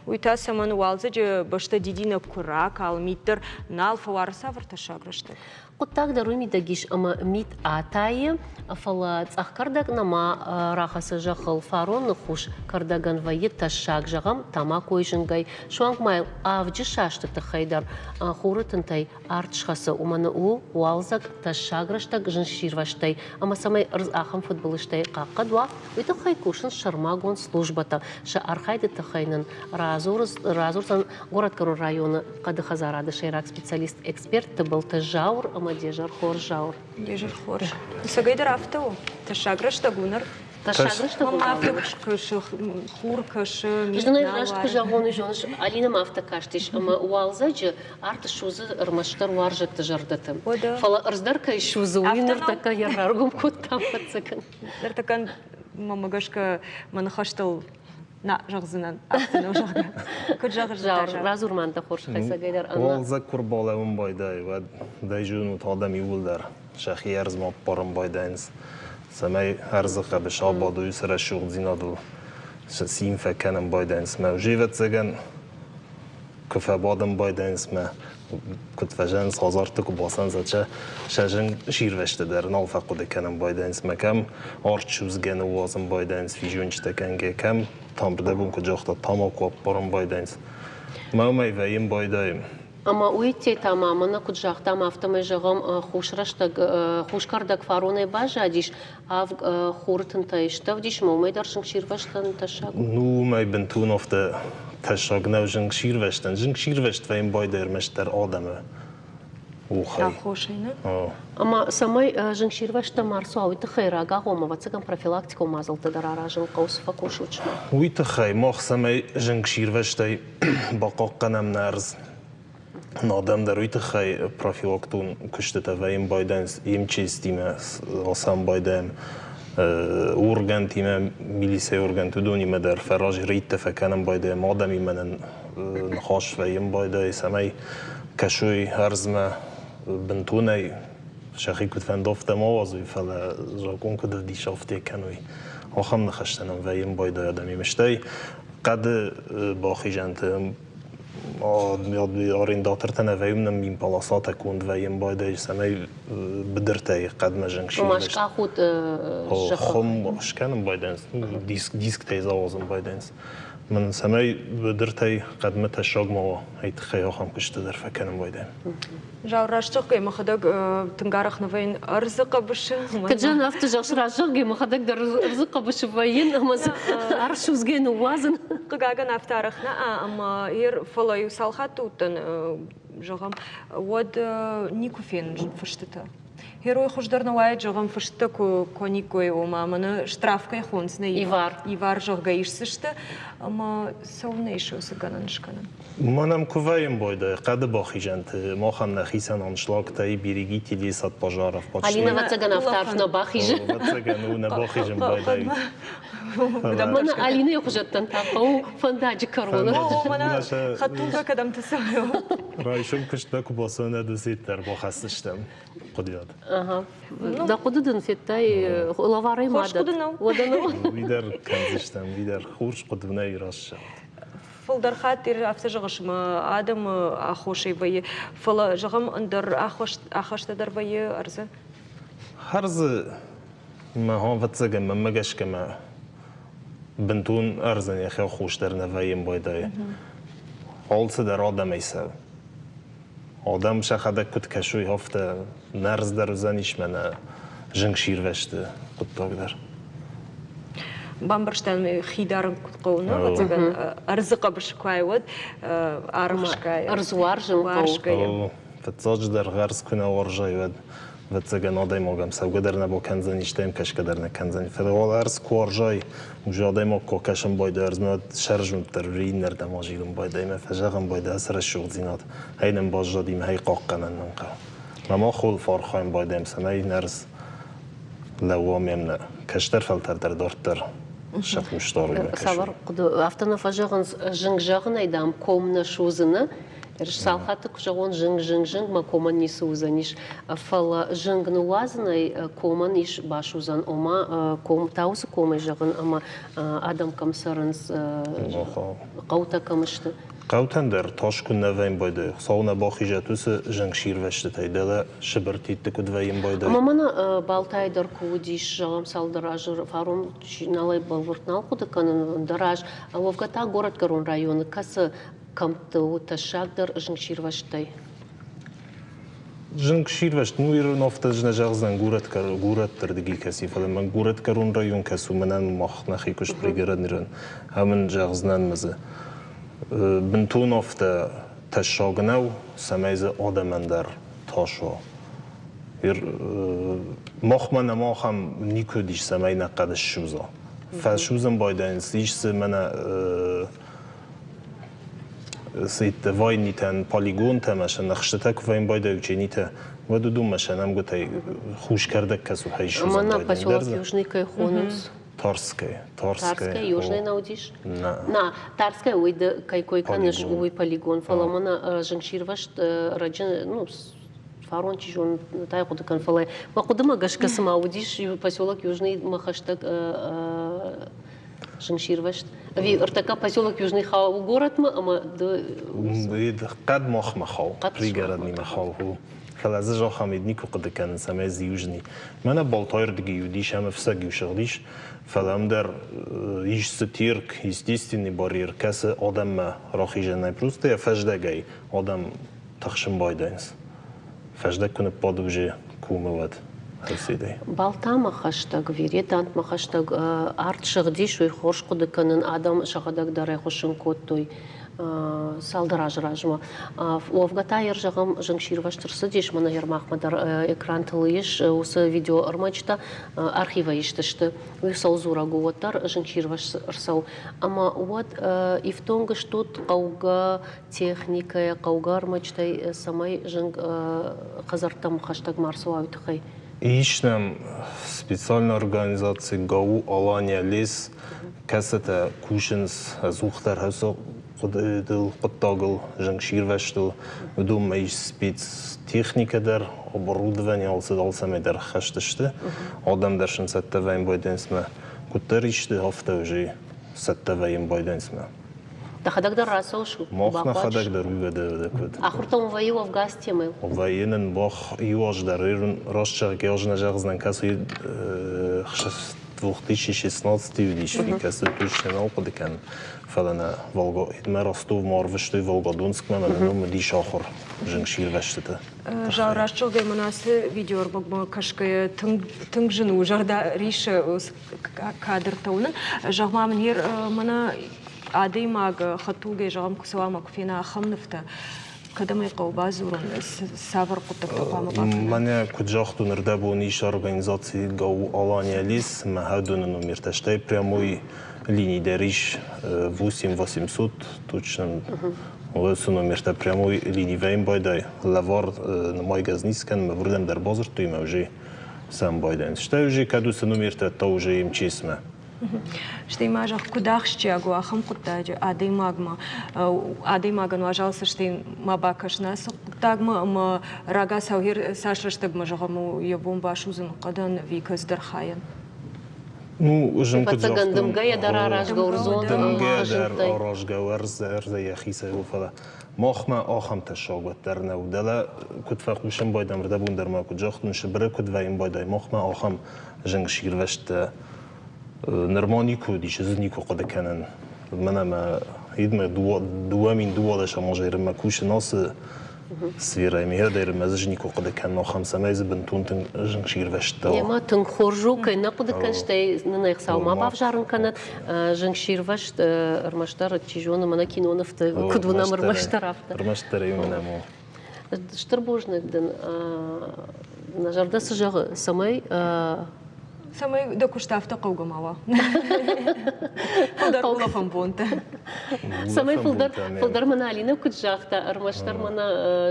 Уый та цӕмӕн уалдзӕджы бӕстӕ дидинӕг куы ракалы, мит дӕр нал фӕуары, цавӕр тӕссаг рӕстӕг? Хъуыддаг дӕр уый мидӕг ис, ӕмӕ мит атайы, фӕлӕ цъӕх кӕрдӕг нӕма рахӕцы зӕххыл. Фароны хус кӕрдӕгӕн вӕййы тӕссаг, зӕгъӕм, тамакойы зынгӕй, суанг ма йыл авджы састы тыххӕй дӕр хуры тынтӕй арт схӕцы, уымӕн у уалдзӕг тӕссаг рӕстӕг зынсирвӕзтӕй ӕмӕ цӕмӕй ӕрдз ахӕм фыдбылызтӕй хъахъхъӕд уа, уый тыххӕй кусынц сӕрмагонд службӕтӕ. Сӕ архайды тыххӕй нын радзурдзӕн Горӕтгӕрон районы хъӕды хӕдзарады сӕйраг специалист-эксперт Тыбылты Зауыр ӕмӕ де зӕр хорз, Зауыр. Де зӕр хорз. Ӕцӕгӕйдӕр афтӕ у. Тӕссаг рӕстӕг у ныр. Тӕссаг рӕстӕг у. Афтӕ кӕсы, хур кӕсы, мит Зынӕй раст куы зӕгъон, зоныс, Алинӕ ма афтӕ кастис, ӕмӕ уалдзӕджы арт ссудзы ӕрмӕстдӕр уарзӕтты зӕрдӕты. Фӕлӕ ӕрдз дӕр кӕй судзы, уый ныртӕккӕ йӕ раргом кодта, ӕвӕццӕгӕн. Ныртӕккӕ мӕмӕ гӕсгӕ мӕ ныхӕстыл нӕ зӕгъдзынӕн, афтӕ нӕу, зӕгъгӕ. Куыд зӕгъыс, Радзур ма дӕ хорз хӕцӕгӕй дӕр. Уалдзӕг куы рбалӕууын байдайы, уӕд дӕ зонут адӕм иууылдӕр сӕхи ӕрдзмӕ ӕппарын байдайынц, цӕмӕй ӕрдзы хъӕбысы абадой уыцы рӕсугъддзинадыл, сӕ цин фӕкӕнын байдайынц. Мӕ уже ӕвӕццӕгӕн, куы фӕбадын байдайынц мӕ куыд фӕзӕнынц хӕдзӕртты куы бацӕуынц, сӕ зынг сирвӕзты дӕр нал фӕхъуыды кӕнын байдайынц мӕ кӕм арт судзгӕ ныууадзын байдайынц физонджытӕ кӕнгӕ, кӕм тамбырдӕбон куыд загъта, тамако ӕппарын байдайынц. Мӕ уымӕй вӕййын байдайы. Ӕмӕ уый та ма мӕнӕ куыд загътам, афтӕмӕй зӕгъӕм, хус рӕстӕг, хус кӕрдӕг фаронӕй баззадис, авг хуры тынтӕй стӕвдис, ӕмӕ уымӕй дӕр зынгсирвӕзтӕн тӕссаг у. Ну, уымӕй бынтон афтӕ тӕссаг нӕу зынгсирвӕзтӕн. Зынгсирвӕзт вӕййын байдайы ӕрмӕстдӕр адӕмы ухӕй. Аххосӕй, нӕ? Ӕмӕ цӕмӕй зынгсирвӕзтӕ ма рцӕуа, уый тыххӕй рагагъоммӕ, ӕвӕццӕгӕн, профилактикон мадзӕлттӕ дӕр аразын хъӕуы, цы фӕкусут сымах? Уый тыххӕй мах цӕмӕй зынгсирвӕзтӕй бахъахъхъӕнӕм нӕ ӕрдз. Адӕм дӕр уый тыххӕй профилактон куыстытӕ вӕййын байдайынц МЧС-тимӕ ацӕуын байдайӕм органтимӕ, милицӕйы органты, уыдонимӕ дӕр фӕразы рейдтӕ фӕкӕнын байдайӕм, адӕмимӕ нын ныхас вӕййын байдайы, цӕмӕй кӕсой ӕрдзмӕ бынтонӕй сӕхи куыд фӕнды, афтӕ ма уадзой, фӕлӕ закъон куыд ӕвдисы, афтӕ кӕной. Ахӕм ныхӕстӕ нӕм вӕййын байдайы адӕмимӕ. Стӕй хъӕды бахизӕнты арендатортӕ нӕ вӕййын нӕм мин полосатӕ конд вӕййын байдайы, цӕмӕй быдыртӕй хъӕдмӕ зынгсирвӕзт. Скъахут Хуым скӕнын байдайынц, дисктӕй зауадзын байдайынц. Мын цӕмӕй быдыртӕй хъӕдмӕ тӕссаг ма уа, ай тыххӕй ахӕм куысты дӕр фӕкӕнын байдайын. Жау раст зӕгъгӕ, мӕхӕдӕг тынг арӕх нӕ вӕййын ӕрдзы хъӕбысы. Куыд зӕгъын, афтӕ зӕгъыс, раст зӕгъгӕ, мӕхӕдӕг дӕр ӕрдзы хъӕбысы вӕййын ӕмӕ дзы ӕрсудзгӕ ныууадзын. Хъыгагӕн, афтӕ арӕх нӕ, ӕмӕ фӕлӕ иу цал хатты уыдтӕн, зӕгъӕм, уӕд никуы фенын фыстытӕ. Герой хуыздӕр нӕ уаид, зӕгъӕм, фысттӕ куы кӕниккой, ома мӕнӕ штраф кӕй хонынц нӕ Ивар. Ивар, зӕгъгӕ, исдзысты, ӕмӕ цӕуылнӕ ис уыцы гӕнӕн скӕнӕн? Мӕн ӕм куы вӕййын байдайы хъӕды бахизӕнты, махӕн нӕхицӕн аншлагтӕй берегите лес от пожаров. Алина, ӕвӕццӕгӕн, афтӕ арф нӕ бахизы. Ӕвӕццӕгӕн, у нӕ бахизын байдайы. Мӕнӕ Алинӕйы хуызӕттӕн та хъӕуы фӕндаджы кӕрон. Мӕнӕ хӕдтулгӕ кӕдӕмты цӕуы. Райсом куыстмӕ куы бацӕуӕн, уӕд уыцы дӕр бахӕсдзыстӕм хъуыдыйад. Дӕ хъуыды дын федтай лӕварӕй ма Хорз хъуыды нӕу. Уӕдӕ нӕу. Уый дӕр кӕндзыстӕм, уый дӕр хорз хъуыды нӕ раст Фылдӕр хатт афтӕ зӕгъыс, ӕмӕ адӕмы аххосӕй вӕййы, фӕлӕ, зӕгъӕм, ӕндӕр аххостӕ дӕр вӕййы ӕрдзы. Хӕрзы мӕ ӕвӕццӕгӕн, мӕнмӕ гӕсгӕ мӕ бынтон ӕрдзӕн йӕхи аххос дӕр нӕ вӕййын байдайы. Алцыдӕр адӕмӕй цӕуы. Адӕм сӕхӕдӕг куыд кӕсой, афтӕ нӕ ӕрдз дӕр уыдзӕнис мӕнӕ зынгсирвӕзты хъуыддаг дӕр. Бамбӕрстам, хи дарын куыд хъӕуы, нӕ, ӕвӕццӕгӕн, ӕрдзы хъӕбысы куы ай, уӕд арӕхсгӕйӕ. Ӕрдз уарзын хъӕуы. Фыццаджыдӕр ӕрдз куы нӕ уарзай, уӕд ӕвӕццӕгӕн, адӕймагӕн цӕугӕ дӕр нӕ бакӕндзӕн, истӕм кӕсгӕ дӕр нӕ кӕндзӕн. Фӕлӕ уал ӕрдз куы уарзай, уже адӕймаг куы кӕсын байдайы ӕрдзмӕ, уӕд сӕрзонддӕр иннӕрдӕм азилын байдайы ӕмӕ фӕзӕгъын байдайы ацы рӕсугъддзинад, ӕй нын баззади ӕмӕ ӕй хъахъхъӕнӕн нын хъӕуы. Мӕ мах ууыл фӕархайын байдайӕм, цӕмӕй нӕ ӕрдз лӕууа ме нӕ кӕстӕр фӕлтӕр дӕр дарддӕр сӕ хъус дарой. Цавӕр хъуыды, афтӕ нӕ фӕзӕгъынц, зынг зӕгъынӕй, дам, ком нӕ судзыны. Цал хатты куы зӕгъон зынг, зынг, зынг, мӕ комӕн ницы уыдзӕнис. Фӕлӕ зынг ныууадзынӕй комӕн ис басудзӕн, ома ком та уыцы комӕй зӕгъын ӕмӕ адӕм кӕм цӕрынц, хъӕутӕ кӕм сты. Хъӕутӕн дӕр тас куы нӕ вӕййын байдайы, Хуыцау нӕ бахизӕд уыцы зынгсирвӕзтытӕй, дӕлӕ Сыбыртитты куыд вӕййын байдайы. Ӕмӕ мӕнӕ Балтайы дӕр куы уыдис, зӕгъӕм, цалдӕр азы фарон налӕй бӕлвырд нал хъуыды кӕнын, ӕндӕр аз, уӕвгӕ та Горӕтгӕрон районы кӕцы кӕмтты у тӕссагдӕр зынгсирвӕзттӕй? Зынгсирвӕзт, ну, ирон афтӕ нӕ зӕгъдзӕн горӕтты рдыги кӕси, фӕлӕ мӕн горӕтгӕрон район кӕсу, мӕнӕн мах нӕхи куыст бригадирӕн, ӕмӕ зӕгъдзынӕн мӕ дзы. Бынтон афтӕ тӕссаг нӕу, цӕмӕй дзы адӕмӕн дӕр тас уа. Махмӕ нӕма ахӕм никуы уыдис, цӕмӕй нӕ хъӕд ссудза. Фӕсудзын байдайынц, ис дзы мӕнӕ цитты войнитӕн полигонтӕ ӕмӕ сӕ ныхстытӕ куы вӕййын байдайы ученитӕ, уӕд уыдонмӕ сӕ нӕмгуытӕй хус кӕрдӕг кӕцу хӕй ссудзын Мӕнӕ поселок Южный кӕй хонынц. Тарская. Тарская. Тарская, Южный нӕ уыдис? Нӕ. Тарская уый кӕй кой кӕныс, уый полигон. Фӕлӕ мӕнӕ зынгсирвӕзт раджы, ну, фарон чи зоны, тай хъуыды кӕн, фӕлӕ мӕ хъуыдымӕ гӕсгӕ цыма уыдис поселок Южный мӕ хӕстӕг зынгсирвӕзт. Ӕви ӕртӕккӕ поселок Южный хауы горӕтмӕ ӕмӕ ды... Хъӕд махмӕ хауы, пригородныймӕ хауы. Фӕлӕ дзы зӕгъӕм, никуы хъуыды кӕнын, цӕмӕй дзы Южный. Мӕнӕ Балтайырдыги уыдис ӕмӕ фыццаг-иу сыгъдис, фӕлӕ ам дӕр ис дзы Терк, естественный барьер, кӕцы адӕммӕ рахизӕнӕй просто йӕ фӕздӕгӕй адӕм тыхсын байдайынц. Фӕздӕг куы ныппады уже комы, уӕд ӕрцыдӕй. Балтамӕ хӕстӕг, Веретантмӕ хӕстӕг арт сыгъдис, уый хорз хъуыды кӕнын, адӕм сӕхӕдӕг дӕр ӕххуысын кодтой цалдӕр азы размӕ. Уӕвгӕ та йӕ зӕгъӕм, зынгсирвӕзт ӕрцыдис, мӕнӕ Ермахмӕ дӕр экрантыл ис уыцы видеоӕрмӕджытӕ архивӕй ист сты. Уый цӕуыл дзурӕг у, уӕддӕр зынгсирвӕзт ӕрцӕуы. Ӕмӕ уӕд ифтонг стут хъӕугӕ техникӕйӕ, хъӕугӕ ӕрмӕджытӕй, цӕмӕй зынг хӕдзӕрттӕм хӕстӕг ма рцӕуа, уый тыххӕй? Ис нӕм специальная организаци ГАУ «Алания лес», кӕцытӕ кусынц ӕдзухдӕр уыцы хъуыддагыл, зынгсирвӕзтыл. Уыдонмӕ ис спецтехникӕ дӕр, оборудование, алцӕмӕй дӕр хӕст сты. Адӕм дӕр сын цӕттӕ вӕййын байдайынц куыддӕр исты, афтӕ уже цӕттӕ вӕййын байдайынц. Дӕхӕдӕг дӕр рацӕуыс? Мах нӕхӕдӕг дӕр уый куыд. Ахуыртӕм вӕййы уӕвгӕ темӕ? Вӕййы нын бах иу аз дӕр раст зӕгъгӕ, ӕз нӕ зӕгъдзынӕн, кӕцы 2016 уыдис, кӕцы точно нал хъуыды кӕнын, фӕлӕ нӕ Волго мӕ Ростовмӕ арвыстой Волгодонскмӕ, мӕ ном уыдис ахуыр зынгсирвӕзтыты. Жал раст зӕгъгӕ, мӕн ацы видеоӕрмӕгмӕ кӕсгӕйӕ тынг тынг зын у, зӕрдӕ риссы кадртӕ уынын. Зӕгъ-ма мын, мӕнӕ адӕймаг хӕдтулгӕйы зӕгъӕм, куы цӕуа ӕмӕ куы фена ахӕм нывтӕ, Кӕдӕм ӕй хъӕуы бадзурын, цавӕр хъуыддӕгтӕ хъуамӕ бакӕна? Мӕнӕ куыд загътон, ӕрдӕбон ис организаци ГАУ «Алания лес», мӕ хӕдоны номертӕ, стӕй прямой линий дӕр ис 8 800, точно уыцы номертӕ прямой лини вӕййын байдай, лӕвар нымайгӕ ницы кӕнын, мӕ уырдӕм дӕр бадзырдтой мӕ уже сӕм байдайынц. Стӕй уже кӕд уыцы номертӕ, та уже МЧС-мӕ. Стӕй ма зӕгъ, куыд ахсджиаг у ахӕм хъуыддаджы адӕймагмӕ, адӕймагӕн уазал цӕстӕй ма бакӕсын ацы хъуыддагмӕ ӕмӕ рагацау цас рӕстӕгмӕ зӕгъӕм у йӕ бон басудзын хъӕдӕн ӕви кӕцыдӕр хайӕн? Ну, зын куыд Ӕвӕццӕгӕн, дымгӕйӕ дӕр аразгӕ у ӕрдзон Дымгӕ дӕр аразгӕ у ӕрдзӕ йӕхицӕй у, фӕлӕ махмӕ ахӕм тӕссаг уӕддӕр нӕу. Дӕлӕ куыд фӕхъусын байдам, ӕрдӕбон дӕр ма куыд загътон, Сыбыры куыд вӕййын байдай, махмӕ ахӕм зынгсирвӕзттӕ нырма никуы уыдис, ӕз никуы хъуыды кӕнын. Мӕнӕ мӕ идмӕ 2012 азы мӕ кусын ацы сферӕйы мигъӕдӕй мӕ ӕз никуы хъуыды кӕнын ахӕм, цӕмӕй дзы бынтон тынг зынгсирвӕзттӕ уа. Ема тынг хорз у, кӕй нӕ хъуыды кӕныс, стӕй нын ӕхцау ма бавзарын кӕнӕд. Зынгсирвӕзт ӕрмӕстдӕр, чи зоны, мӕнӕ кинонывты куыд уынӕм, ӕрмӕстдӕр афтӕ. Ӕрмӕстдӕр ӕй уынӕм, о. Стыр бузныг дын. Нӕ зӕрдӕ цы зӕгъы, цӕмӕй Цӕмӕй дӕ куыст афтӕ хъӕугӕ ма уа. Фылдӕр улӕфӕн бонтӕ. Цӕмӕй фылдӕр, фылдӕр мӕнӕ Алинӕ куыд загъта, ӕрмӕстдӕр мӕнӕ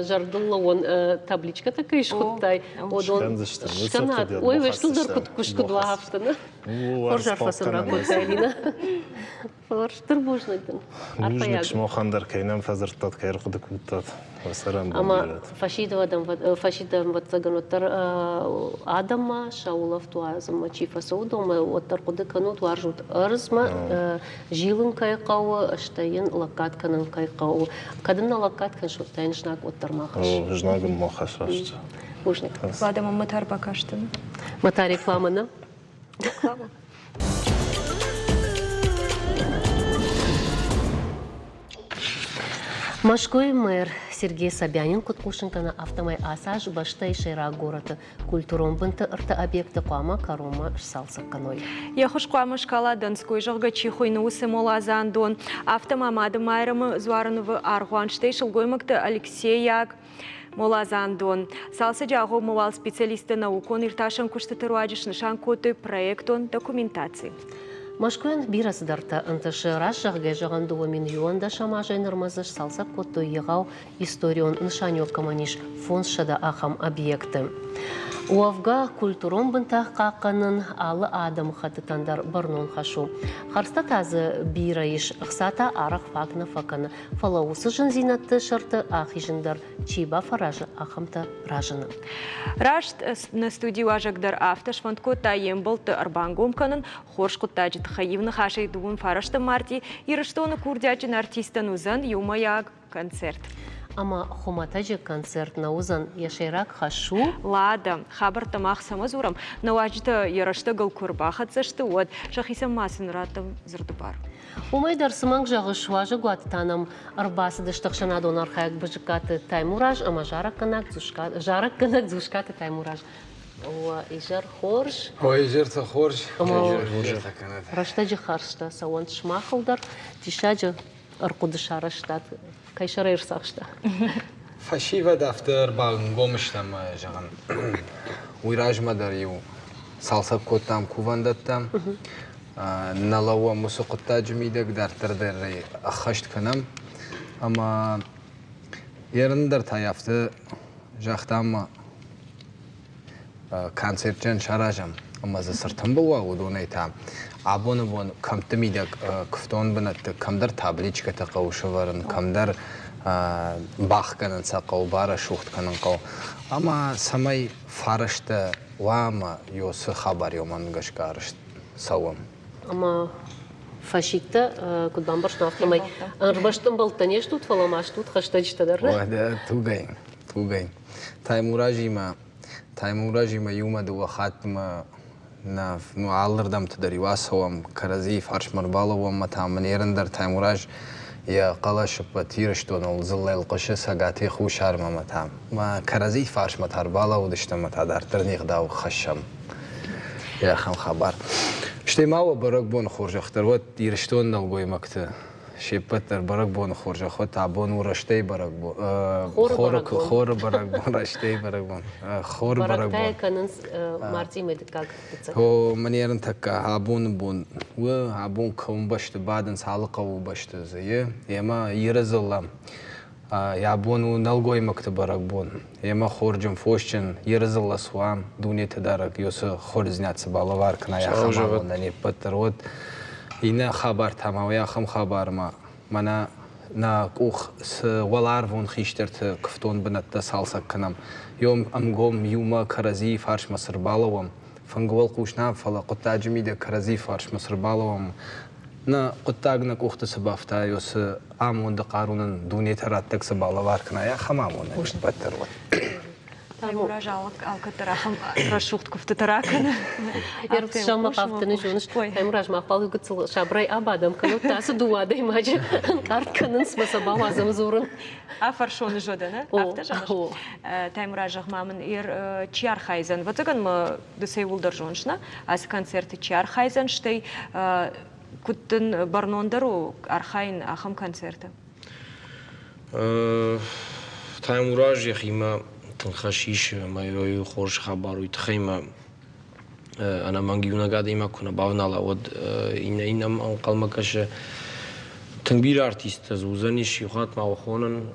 зӕрдыллӕууӕн табличкӕтӕ кӕй схуыдтай, уыдон скӕнат. Ой, вестыл дӕр куыд куыст куыд уа афтӕ, нӕ? Хорз арфӕ сын ракодтай, Алинӕ. Фӕлӕ стыр бузныг дын. Бузныг сымахӕн дӕр, кӕй нӕм фӕдзырдтат, кӕй ӕрхъуыды кодтат. Уӕ цӕрӕнбон Ӕмӕ фӕсидӕм, ӕвӕццӕгӕн, уӕддӕр адӕммӕ сӕ улӕфт уадзынмӕ чи фӕцӕуы, уыдонмӕ уӕддӕр хъуыды кӕнут, уарзут ӕрдзмӕ, зилын кӕй хъӕуы, стӕй йын лӕггад кӕнын кӕй хъӕуы. Кӕд ын нӕ лӕггад кӕныс, уӕд та йын знаг уӕддӕр ма хӕсс. Знаг ын ма хӕсс, раст. Бузныг. Уӕдӕ мӕ та ӕрбакастӕн. Мӕ та реклама нӕ? Реклама. Мӕскуыйы мэр Сергей Собянин куыд хъусын кӕны, афтӕмӕй ацы аз бӕстӕйы сӕйраг горӕты культурон бынты ӕртӕ объекты хъуамӕ кӕронмӕ сцалцӕг кӕной. Йӕ хуыз хъуамӕ скала Донской, зӕгъгӕ, чи хуыйны, уыцы моладзандон. Афтӕ ма Мады Майрӕмы дзуары нывы аргъуан, стӕй сылгоймӕгты Алексейаг Моладзандон. Цалцӕджы агъоммӕ уал специалисттӕ наукон иртасӕн куыстыты руаджы снысан кодтой проектон документаци. Мӕскуыйӕн бирӕ цыдӕртӕ ӕнтысы. Раст зӕгъгӕ, зӕгъӕн, 2011 азӕй нырмӕ дзы сцалцӕг кодтой егъау историон нысаниуӕг кӕмӕн ис, 500 ахӕм объекты. Уӕвгӕ, культурон бынтӕ хъахъхъӕнын алы адӕмыхӕттытӕн дӕр бӕрнон хӕс у. Хӕрдзтӕ та дзы бирӕ ис, ӕхца та арӕх фаг нӕ фӕкӕны. Фӕлӕ уыцы зындзинӕдты сӕрты ахизын дӕр чи бафӕразы, ахӕмтӕ разыны. Раст нӕ студийы уазӕг дӕр афтӕ сфӕнд кодта йе мбӕлтты ӕрбангом кӕнын хорз хъуыддаджы тыххӕй. Иу ныхасӕй дыууын фарӕстӕм мартъи Ирыстоны курдиатджын артисттӕн уыдзӕн иумӕйаг концерт. Ӕмӕ хуымӕтӕджы концерт нӕ уыдзӕн, йӕ сӕйраг хӕс у. Лада, хабӕрттӕ мах цӕмӕ дзурӕм, нӕ уазджытӕ йӕ рӕстӕгыл куы ӕрбахӕццӕ сты, уӕд сӕхицӕн ма сын раттӕм дзырды бар. Уымӕй дӕр цы мӕнг зӕгъыс, уазӕгуаты та нӕм ӕрбацыдысты ӕхсӕнадон архайӕг Бызыккаты Таймураз ӕмӕ зарӕггӕнӕг Дзускаты Таймураз. Уӕ изӕр хорз. Уӕ изӕртӕ хорз. Изӕртӕ кӕнӕд. Рӕстӕджы хӕрзтӕ цӕуӕнт сымахыл дӕр. Диссаджы ӕрхъуыды сарӕзтат. Кӕй сӕрӕй ӕрцахста? Фӕсивӕд афтӕ ӕрбангом стӕм, зӕгъын. Уый размӕ дӕр-иу цалцӕг кодтам кувӕндӕттӕ. Нӕ лӕууӕм уыцы хъуыддаджы мидӕг, дарддӕр дӕр ӕй ӕххӕст кӕнӕм. Ӕмӕ ерын дӕр та афтӕ загътам, концертджын саразӕм ӕмӕ дзы цы ртымбыл уа, уыдонӕй та абоны бон кӕмтты мидӕг куывдон бынӕтты кӕмдӕр табличкӕтӕ хъӕуы сӕвӕрын, кӕмдӕр бахгӕнын сӕ хъӕуы, барӕсугъд кӕнын хъӕуы. Ӕмӕ цӕмӕй фӕрӕзтӕ уа ӕмӕ цы хабар уымӕн гӕсгӕ арӕзт цӕуы. Ӕмӕ фӕсидтӕ, куыд бамбӕрстон, афтӕмӕй ӕрмӕст ӕмбӕлттӕ не стут, фӕлӕ ма стут хӕстӕджытӕ дӕр. Уӕдӕ тугӕй, тугӕй. Таймуразимӕ, Таймуразимӕ иумӕ дыууӕ хаттмӕ нӕ ну, алырдӕмты дӕр-иу ацӕуӕм, кӕрӕдзийы фарсмӕ ӕрбалӕууӕм ӕмӕ та мын ерын дӕр Таймураз йӕ хъӕлӕсы ӕппӕт Ирыстоныл дзыллӕйыл хъуысы Цӕгатӕй Хуссармӕ ӕмӕ та мӕ кӕрӕдзийы фарсмӕ та ӕрбалӕууыдыстӕм ӕмӕ та дарддӕр не гъдау хӕссӕм. Ахӕм хабар. Стӕй ма уӕ бӕрӕгбоны хорзӕх дӕр уӕд Ирыстоны нӕлгоймӕгты. Се ппӕт дӕр бӕрӕгбоны хорзӕх уӕд. Абон у рӕстӕй бӕрӕгбон. Хоры бӕрӕгбон, рӕстӕй бӕрӕгбон. Хоры бӕрӕгбон. Бӕрӕгтӕ кӕнынц мартъимӕ дыккаг фыццаг. О, мӕнӕ тӕккӕ абоны бон у, абон кӕуынбӕсты бадынц алы хъӕуы бӕсты дзы, ӕмӕ Иры дзыллӕ. Йӕ бон у нӕлгоймӕгты бӕрӕгбон. Ӕмӕ хорджын, фосджын, Иры дзыллӕ суа, дунеты дарӕг Йосы хорздзинад цы балӕвар кӕна, ахӕм амондӕн не ппӕт дӕр уӕд. Иннӕ хабар та ма уый ахӕм хабармӕ, мӕнӕ нӕ къух цы уӕларвон хистӕрты куывдон бынӕттӕ цалцӕг кӕнӕм, йом ӕмгом иумӕ кӕрӕдзийы фарсмӕ цы рбалӕууӕм, фынгы уӕлхъус нӕ, фӕлӕ хъуыддаджы мидӕг кӕрӕдзийы фарсмӕ цы рбалӕууӕм, нӕ хъуыддаг нӕ къухты цы бафта, цы амонды хъару нын дунетӕ раттӕг цы балӕвар кӕна, ахӕм амонд ӕппӕт дӕр уӕд. Таймураз алкӕддӕр ахӕм рӕсугъд куывтытӕ ракӕны. Сӕумӕ хъавтыны зоныс, Таймураз ма хъуал гыццыл сабырӕй абадӕм, кӕннод та ацы дыууӕ адӕймаджы ӕнкъард кӕнынц, мӕ сӕ бауадзӕм дзурын. Афӕрсоны зода, нӕ? Афтӕ зӕгъыс? Таймураз, зӕгъ-ма мын, чи архайдзӕн? Ӕвӕццӕгӕн мӕ ды цӕуылдӕр зоныс, нӕ? Ацы концерты чи архайдзӕн, стӕй куыд дын бӕрнондӕр у архайын ахӕм концерты? Таймураз йӕхимӕ тынг хӕс исы ӕмӕ йӕ хорз хабар уый тыххӕй мӕ ӕнӕмӕнг иунӕг адӕймаг куы нӕ бавнала, уӕд иннӕ иннӕм ӕнхъӕлмӕ кӕсы. Тынг бирӕ артисттӕ дзы уыдзӕнис, иу хатт ма хонын.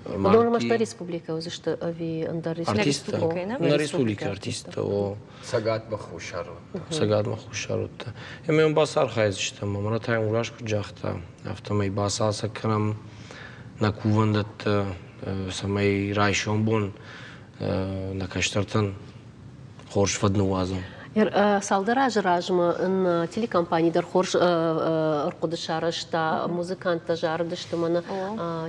Уыдон ӕрмӕст нӕ республикӕ уыдзысты ӕви ӕндӕр республикӕ? Нӕ республикӕйы артисттӕ, о. Цӕгатмӕ хуссар Цӕгатмӕ хуссар уыдтӕ. Ӕмӕ йӕм бацархайдзыстӕм. Ӕмӕ Таймураз куыд загъта, афтӕмӕй бацалцӕг кӕнӕм нӕ кувӕндӕттӕ, цӕмӕй райсом бон нӕ кӕстӕртӕн хорз фӕд ныууадзӕм. Цалдӕр азы размӕ ын телекомпани дӕр хорз ӕрхъуыды сарӕзта, музыканттӕ зарыдысты мӕнӕ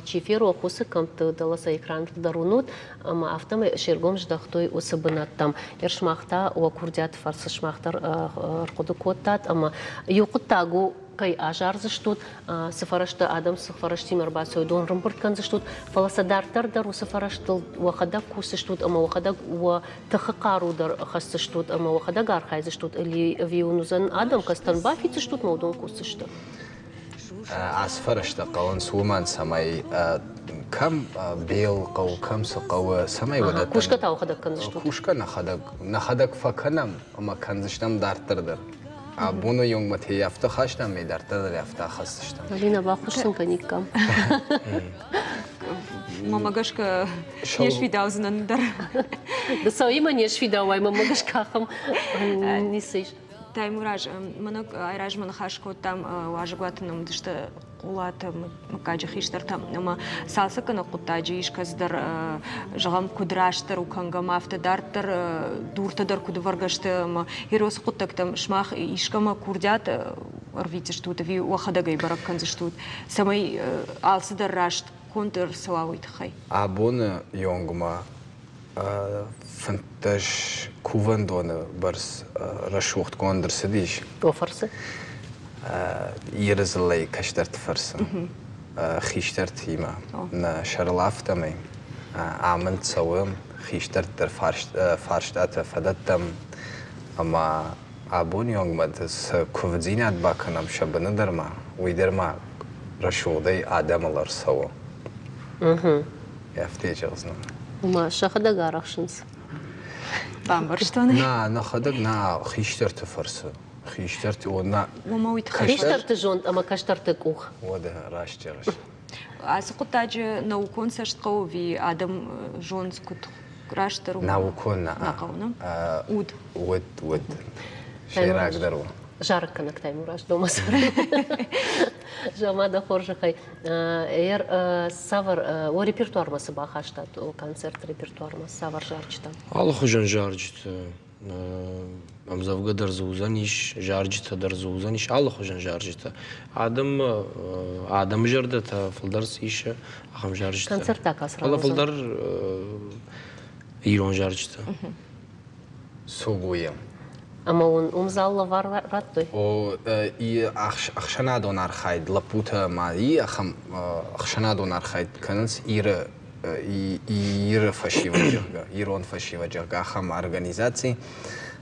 чи ферох, уыцы кӕмтты дӕлӕ сӕ экранты дӕр уынут, ӕмӕ афтӕмӕй се ргом здӕхтой уыцы бынӕттӕм. Сымах та уӕ курдиаты фӕрцы сымах дӕр ӕрхъуыды кодтат ӕмӕ иу хъуыддаг у кӕй азардзыстут, цы фӕрӕзтӕ адӕм цы фӕрӕзтимӕ ӕрбацӕуой, дон рымбырд кӕндзыстут, фӕлӕ сӕ дарддӕр дӕр уыцы фӕрӕзтыл уӕхӕдӕг кусдзыстут ӕмӕ уӕхӕдӕг уӕ тыхы хъару дӕр хӕсдзыстут ӕмӕ уӕхӕдӕг архайдзыстут ӕви уын уыдзӕн адӕм, кӕцытӕн бафиддзыстут ӕмӕ уыдон кусдзысты? Ацы фӕрӕзтӕ хъӕуынц уымӕн, цӕмӕй кӕм бел хъӕуы, кӕм цы хъӕуы, цӕмӕй уыдӕттӕ. Кусгӕ та уӕхӕдӕг кӕндзыстут? Кусгӕ нӕхӕдӕг, нӕхӕдӕг фӕкӕнӕм ӕмӕ кӕндзыстӕм дарддӕр дӕр. Абоны онгмӕ те афтӕ хастам, ме дарддӕр дӕр афтӕ ахӕсдзыстӕм. Алина, баххуыс сын кӕниккам. Мамӕ гӕсгӕ не сфидаудзынӕн дӕр. Ды цӕуимӕ не сфидауай, мамӕ гӕсгӕ ахӕм ницы ис. Таймураз, мӕнӕ айразмӕ ныхас кодтам уазӕгуаты нӕм уыдысты Хъулаты мыггаджы хистӕртӕ ӕмӕ цалцӕггӕнӕг хъуыддаджы искӕцыдӕр, зӕгъӕм, куыд растдӕр у кӕнгӕ ӕмӕ афтӕ дарддӕр дуртӕ дӕр куыд ӕвӕргӕ сты ӕмӕ Еросы хъуыддӕгтӕм сымах искӕмӕ курдиат ӕрвитдзыстут ӕви уӕхӕдӕг ӕй бӕрӕг кӕндзыстут, цӕмӕй алцыдӕр раст конд ӕрцӕуа, уый тыххӕй? Абоны онгмӕ 15 кувӕндоны бӕрц рӕсугъдгонд ӕрцыдис. О фӕрцы? Иры дзыллӕйы кӕстӕрты фӕрцы, хистӕртимӕ нӕ сӕрыл афтӕмӕй амынд цӕуы, хистӕрты дӕр фарстатӕ фӕдӕттӕм ӕмӕ абоны онгмӕ цы куывддзинад бакӕнӕм сӕ быны дӕр ма, уый дӕр ма рӕсугъдӕй адӕмыл ӕрцӕуы. Афтӕ зӕгъдзынӕн. Ома сӕхӕдӕг арӕхсынц? Бамбӕрстон. Нӕ, нӕхӕдӕг нӕ хистӕрты фӕрцы. Хистӕрты, о, нӕ. Уымӕ уый тыххӕй. Хистӕрты зонд ӕмӕ кӕстӕрты къух. Уӕдӕ раст зӕгъыс. Ацы хъуыддаджы наукон цӕст хъӕуы ӕви адӕм зонд куыд растдӕр у? Наукон нӕ. Нӕ хъӕуы, нӕ? Уд. Уд, уд. Сӕйрагдӕр у. Зарӕггӕнӕг Таймураз Домас. Зӕгъ-ма дӕ хорзӕхӕй, цавӕр о репертуармӕ цы бахастат, о концерты репертуармӕ цавӕр зарджытӕ? Алыхуызон зарджытӕ. Ӕмдзӕвгӕ дӕр дзы уыдзӕнис, зарджытӕ дӕр дзы уыдзӕнис, алыхуызон зарджытӕ. Адӕм, адӕмы зӕрдӕтӕ фылдӕр цы исы, ахӕм зарджытӕ. Концерттӕ кӕцы Фӕлӕ фылдӕр ирон зарджытӕ. Согуйы. Ӕмӕ уын уым зал лӕвар радтой? О, и ӕхсӕнадон архайд лӕппутӕ ма и ахӕм ӕхсӕнадон архайд кӕнынц Иры Иры фӕсивӕд, зӕгъгӕ, ирон фӕсивӕд, зӕгъгӕ, ахӕм организаци.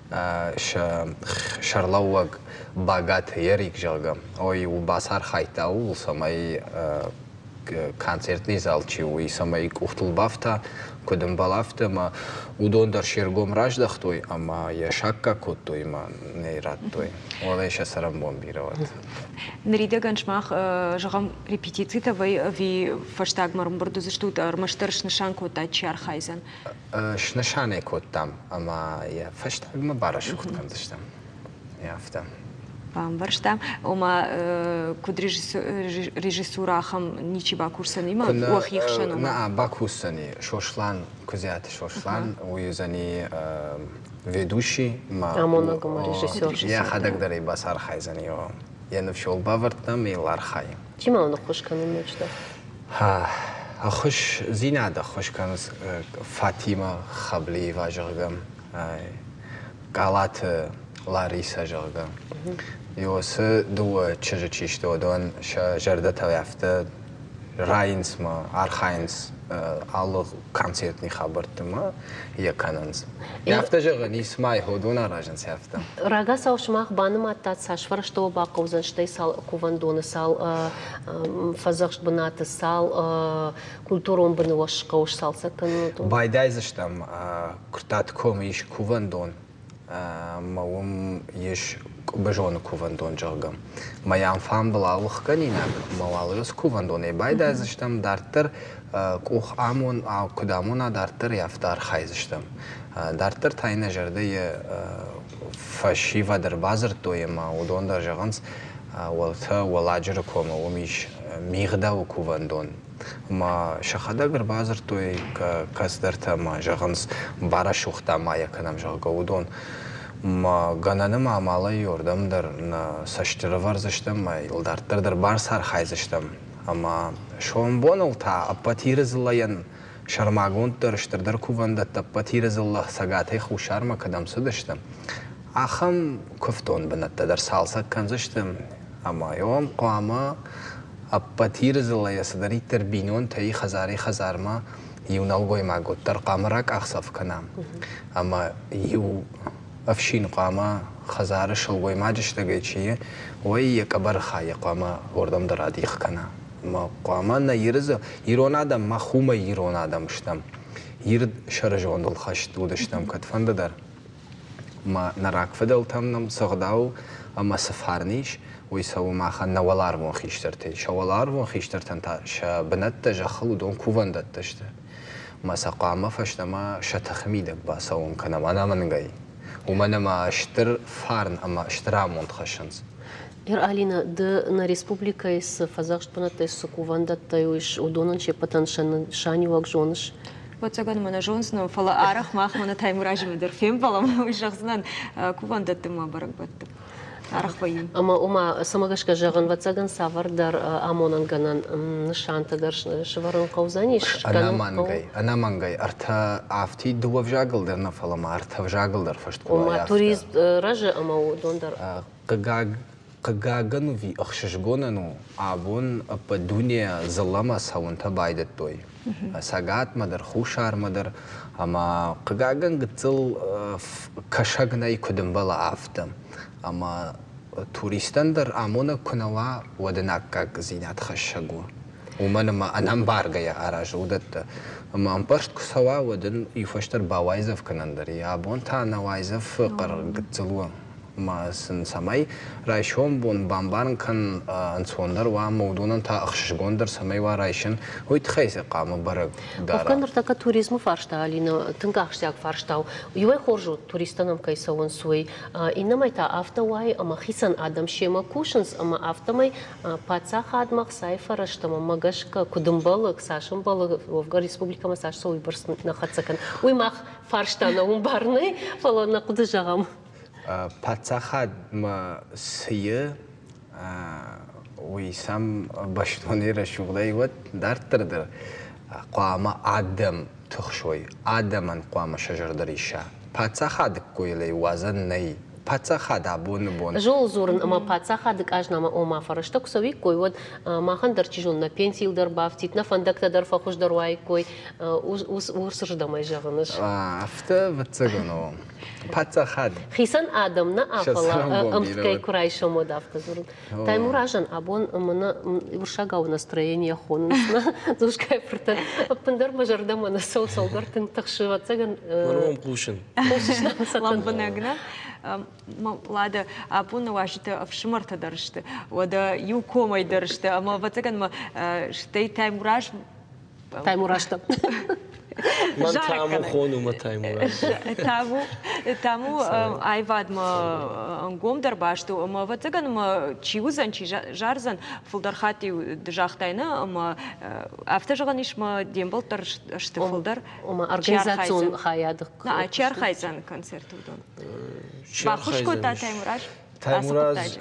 Сӕ сӕрлӕууӕг Багаты Ерик, зӕгъгӕ, ой, бацархайдта ууыл, цӕмӕй концертный зал чи у, уый цӕмӕй къухтыл бафта, куыд ӕмбӕлы, афтӕ ӕмӕ уыдон дӕр се ргом раздӕхтой ӕмӕ йӕ саккаг кодтой ӕмӕ нӕ радтой. Уӕлӕ сӕ цӕрӕнбон бирӕ уӕд. Ныридӕгӕн сымах, зӕгъӕм, репетицитӕ вӕййы ӕви фӕстагмӕ ӕрӕмбырд уыдзыстут, ӕрмӕстдӕр снысан кодтат, чи архайдзӕн? Снысан ӕй кодтам ӕмӕ йӕ фӕстагмӕ барӕсугъд кӕндзыстӕм. Афтӕ. Бамбӕрстам. Ома, куыд режиссура ахӕм ничи бакусдзӕни ма уӕхи хсӕн? Нӕ, бакусдзӕни Сослан, Куыдзиаты Сослан, уый уыдзӕни ведущий. Амонӕг ӕмӕ режиссер. Йӕхӕдӕг дӕр ӕй бацархайдзӕни. Йӕ ныфсыл бавӕрдтам, йыл архайы. Чи ма уын ӕххуыс кӕны ноджыдӕр? Ӕххуысдзинад ӕххуыс кӕнынц Фатимӕ Хаблиева, зӕгъгӕ, Галаты Ларисӕ, зӕгъгӕ. Уыцы дыууӕ чызджы чи сты, уыдон сӕ зӕрдӕтӕ афтӕ райынц мӕ архайынц алы концертный хабӕртты мӕ йӕ кӕнынц. Афтӕ зӕгъын, ис ма уыдон аразынц афтӕ. Рагацау сымах банымадтат, цас фӕрӕзтӕ уӕ бахъӕудзӕн, стӕй цал кувӕндоны, цал фӕдзӕхст бынаты, цал культурон быны уӕ хъӕуы сцалцӕг кӕнын? Байдайдзыстӕм Куырттаты комы ис кувӕндон, ӕмӕ уым ис Къуыбызоны кувӕндон, зӕгъгӕ. Мӕ йӕм фамбыл алыггӕнинаг ӕмӕ уал ӕз кувӕндонӕй байдайдзыстӕм, дарддӕр къух амон, куыд амона, дарддӕр афтӕ архайдзыстӕм. Дарддӕр та йын нӕ зӕрдӕйы фӕсивӕд ӕрбадзырдтой ӕмӕ уыдон дӕр зӕгъынц, уӕлтӕ Уӕлладжыры комы уым ис Мигъдауы кувӕндон. Ӕмӕ сӕхӕдӕг ӕрбадзырдтой кӕцыдӕртӕ ӕмӕ зӕгъынц, барӕсугъдта ма йӕ кӕнӕм, зӕгъгӕ, уыдон. Ма гӕнӕны ма амалӕй уырдӕм дӕр нӕ цӕст ӕрӕвӕрдзыстӕм ӕмӕ йыл дарддӕр дӕр бацархайдзыстӕм. Ӕмӕ сомбоныл та ӕппӕт Иры дзыллӕйӕн сӕрмагонддӕр стырдӕр кувӕндӕттӕ ӕппӕт Иры дзыллӕ Цӕгатӕй Хуссармӕ кӕдӕм цыдысты, ахӕм куывдон бынӕттӕ дӕр цалцӕг кӕндзысты ӕмӕ йӕм хъуамӕ ӕппӕт Иры дзыллӕйӕ цыдӕриддӕр бинонтӕ и хӕдзарӕй-хӕдзармӕ иу нӕлгоймаг уӕддӕр хъуамӕ ракъахдзӕф кӕна ӕмӕ иу ӕфсин хъуамӕ хӕдзары сылгоймаджы стӕгӕй чи и, уый йӕ къӕбӕры хайӕ хъуамӕ уырдӕм дӕр адих кӕна. Ӕмӕ хъуамӕ нӕ Иры ирон адӕм мах уымӕй ирон адӕм стӕм. Ирд сӕрызондыл хӕст уыдыстӕм кӕдфӕнды дӕр. Ӕмӕ нӕ рагфыдӕлтӕм нӕм цы гъдау ӕмӕ цы фарн ис, уый цӕуы махӕн нӕ уӕларвон хистӕртӕй. Сӕ уӕларвон хистӕртӕн та сӕ бынӕттӕ зӕххыл уыдон кувӕндӕттӕ сты. Ӕмӕ сӕ хъуамӕ фӕстӕмӕ сӕ тыхы мидӕг бацӕуын кӕнӕм ӕнӕмӕнгӕй. Уымӕн ӕмӕ стыр фарн ӕмӕ стыр амонд хӕссынц. Ир Алина, ды нӕ республикӕйы цы фӕдзӕхст бынӕттӕ цы кувӕндӕттӕ ис, уыдонӕн се ппӕтӕн сӕ нысаниуӕг зоныс? Ӕвӕццӕгӕн мӕ нӕ зондзынӕн, фӕлӕ арӕх мах мӕнӕ Таймуразимӕ дӕр фембӕлӕм, уый зӕгъдзынӕн кувӕндӕтты ма бӕрӕгбӕтты. Арӕх вӕййы. Ӕмӕ ома цӕмӕ гӕсгӕ зӕгъын, ӕвӕццӕгӕн цавӕрдӕр амонӕнгӕнӕн нысантӕ дӕр сӕвӕрын хъӕудзӕнис? Ӕнӕмӕнгӕй, ӕнӕмӕнгӕй. Ӕртӕ афтид дыууӕ взагыл дӕр нӕ, фӕлӕ ма ӕртӕ взагыл дӕр фыст куы Ома туризм рӕзы ӕмӕ уыдон дӕр. Хъыгаг Хъыгагӕн ӕви ӕхсызгонӕн у, абон ӕппӕт дунейӕ дзыллӕмӕ цӕуынтӕ байдыдтой. Цӕгатмӕ дӕр, Хуссармӕ дӕр. Ӕмӕ хъыгагӕн гыццыл кӕсӕг нӕй, куыд ӕмбӕлы, афтӕ. Ӕмӕ туристӕн дӕр амонӕг куы нӕ уа, уӕд ын аккагдзинад хӕссӕг у. Уымӕн ӕмӕ ӕнӕмбаргӕйӕ аразы уыдӕттӕ. Ӕмӕ ӕмпъӕрст куы цӕуа, уӕд ын иуфӕстӕр бауайдзӕф кӕнӕн дӕр и. Абон та нӕ уайдзӕфы хъӕр гыццыл у. Ӕмӕ сын цӕмӕй райсом бон бамбарын кӕн ӕнцондӕр уа ӕмӕ уыдонӕн та ӕхсызгондӕр цӕмӕй уа райсын, уый тыххӕй сӕ хъуамӕ бӕрӕг дара. Уӕвгӕ ныртӕккӕ туризмы фарста, Алина, тынг ахсджиаг фарста у. Иуӕй хорз у, туристтӕ нӕм кӕй цӕуынц, уый. Иннӕмӕй та афтӕ уайы, ӕмӕ хицӕн адӕм семӕ кусынц, ӕмӕ афтӕмӕй паддзахадмӕ ӕхцайы фӕрӕзтӕм ӕмӕ гӕсгӕ куыд ӕмбӕлы, цас ӕмбӕлы, уӕвгӕ республикӕмӕ цас цӕуы, уыйбӕрц нӕ хӕццӕ кӕны. Уый мах фарста нӕ уым бар нӕй, фӕлӕ нӕ хъуыды зӕгъӕм. Паддзахадмӕ цы и, уый сӕм бӕстонӕй рӕсугъдӕй уӕд дарддӕр дӕр хъуамӕ адӕм тыхсой, адӕмӕн хъуамӕ сӕ зӕрдӕ риса. Паддзахады ккойыл ӕй уадзӕн нӕй. Паддзахад абоны бон. Зол дзурын ӕмӕ паддзахады къазнамӕ ома фӕрӕзтӕ куы цӕуиккой, уӕд махӕн дӕр, чи зоны, нӕ пенсийыл дӕр бафтид, нӕ фӕндӕгтӕ дӕр фӕхуыздӕр уаиккой. Уыцырдӕм ӕй зӕгъыныс? Афтӕ, ӕвӕццӕгӕн, о. Паддзахад. Хицӕн адӕм нӕ, фӕлӕ ӕмткӕй куы райсӕм, уӕд афтӕ дзурын. Таймуразӕн абон мӕнӕ уырыссагау настроение хонынц нӕ Дзускайы фыртӕн. Ӕппындӕр мӕ зӕрдӕмӕ нӕ цӕуы, цӕуылдӕр тынг тыхсы, ӕвӕццӕгӕн. Мӕн уым хъусын. Лӕмбынӕг нӕ? Лада, абон нӕ уазджытӕ ӕфсымӕртӕ дӕр сты, уӕдӕ иу комӕй дӕр сты, ӕмӕ ӕвӕццӕгӕн мӕ стӕй Таймураз Таймуразтӕ. Мӕн Таму хону, мӕ Таймураз. Таму, Таму аивадмӕ ӕнгомдӕр баст у, ӕмӕ ӕвӕццӕгӕн мӕ чи уыдзӕн, чи зардзӕн, фылдӕр хатт-иу ды загътай нӕ, ӕмӕ афтӕ зӕгъӕн ис, мӕ де мбӕлттӕ сты фылдӕр. Ома организацион хайады. Чи архайдзӕн концерты уыдон? Баххуыс кодта Таймураз? Таймураз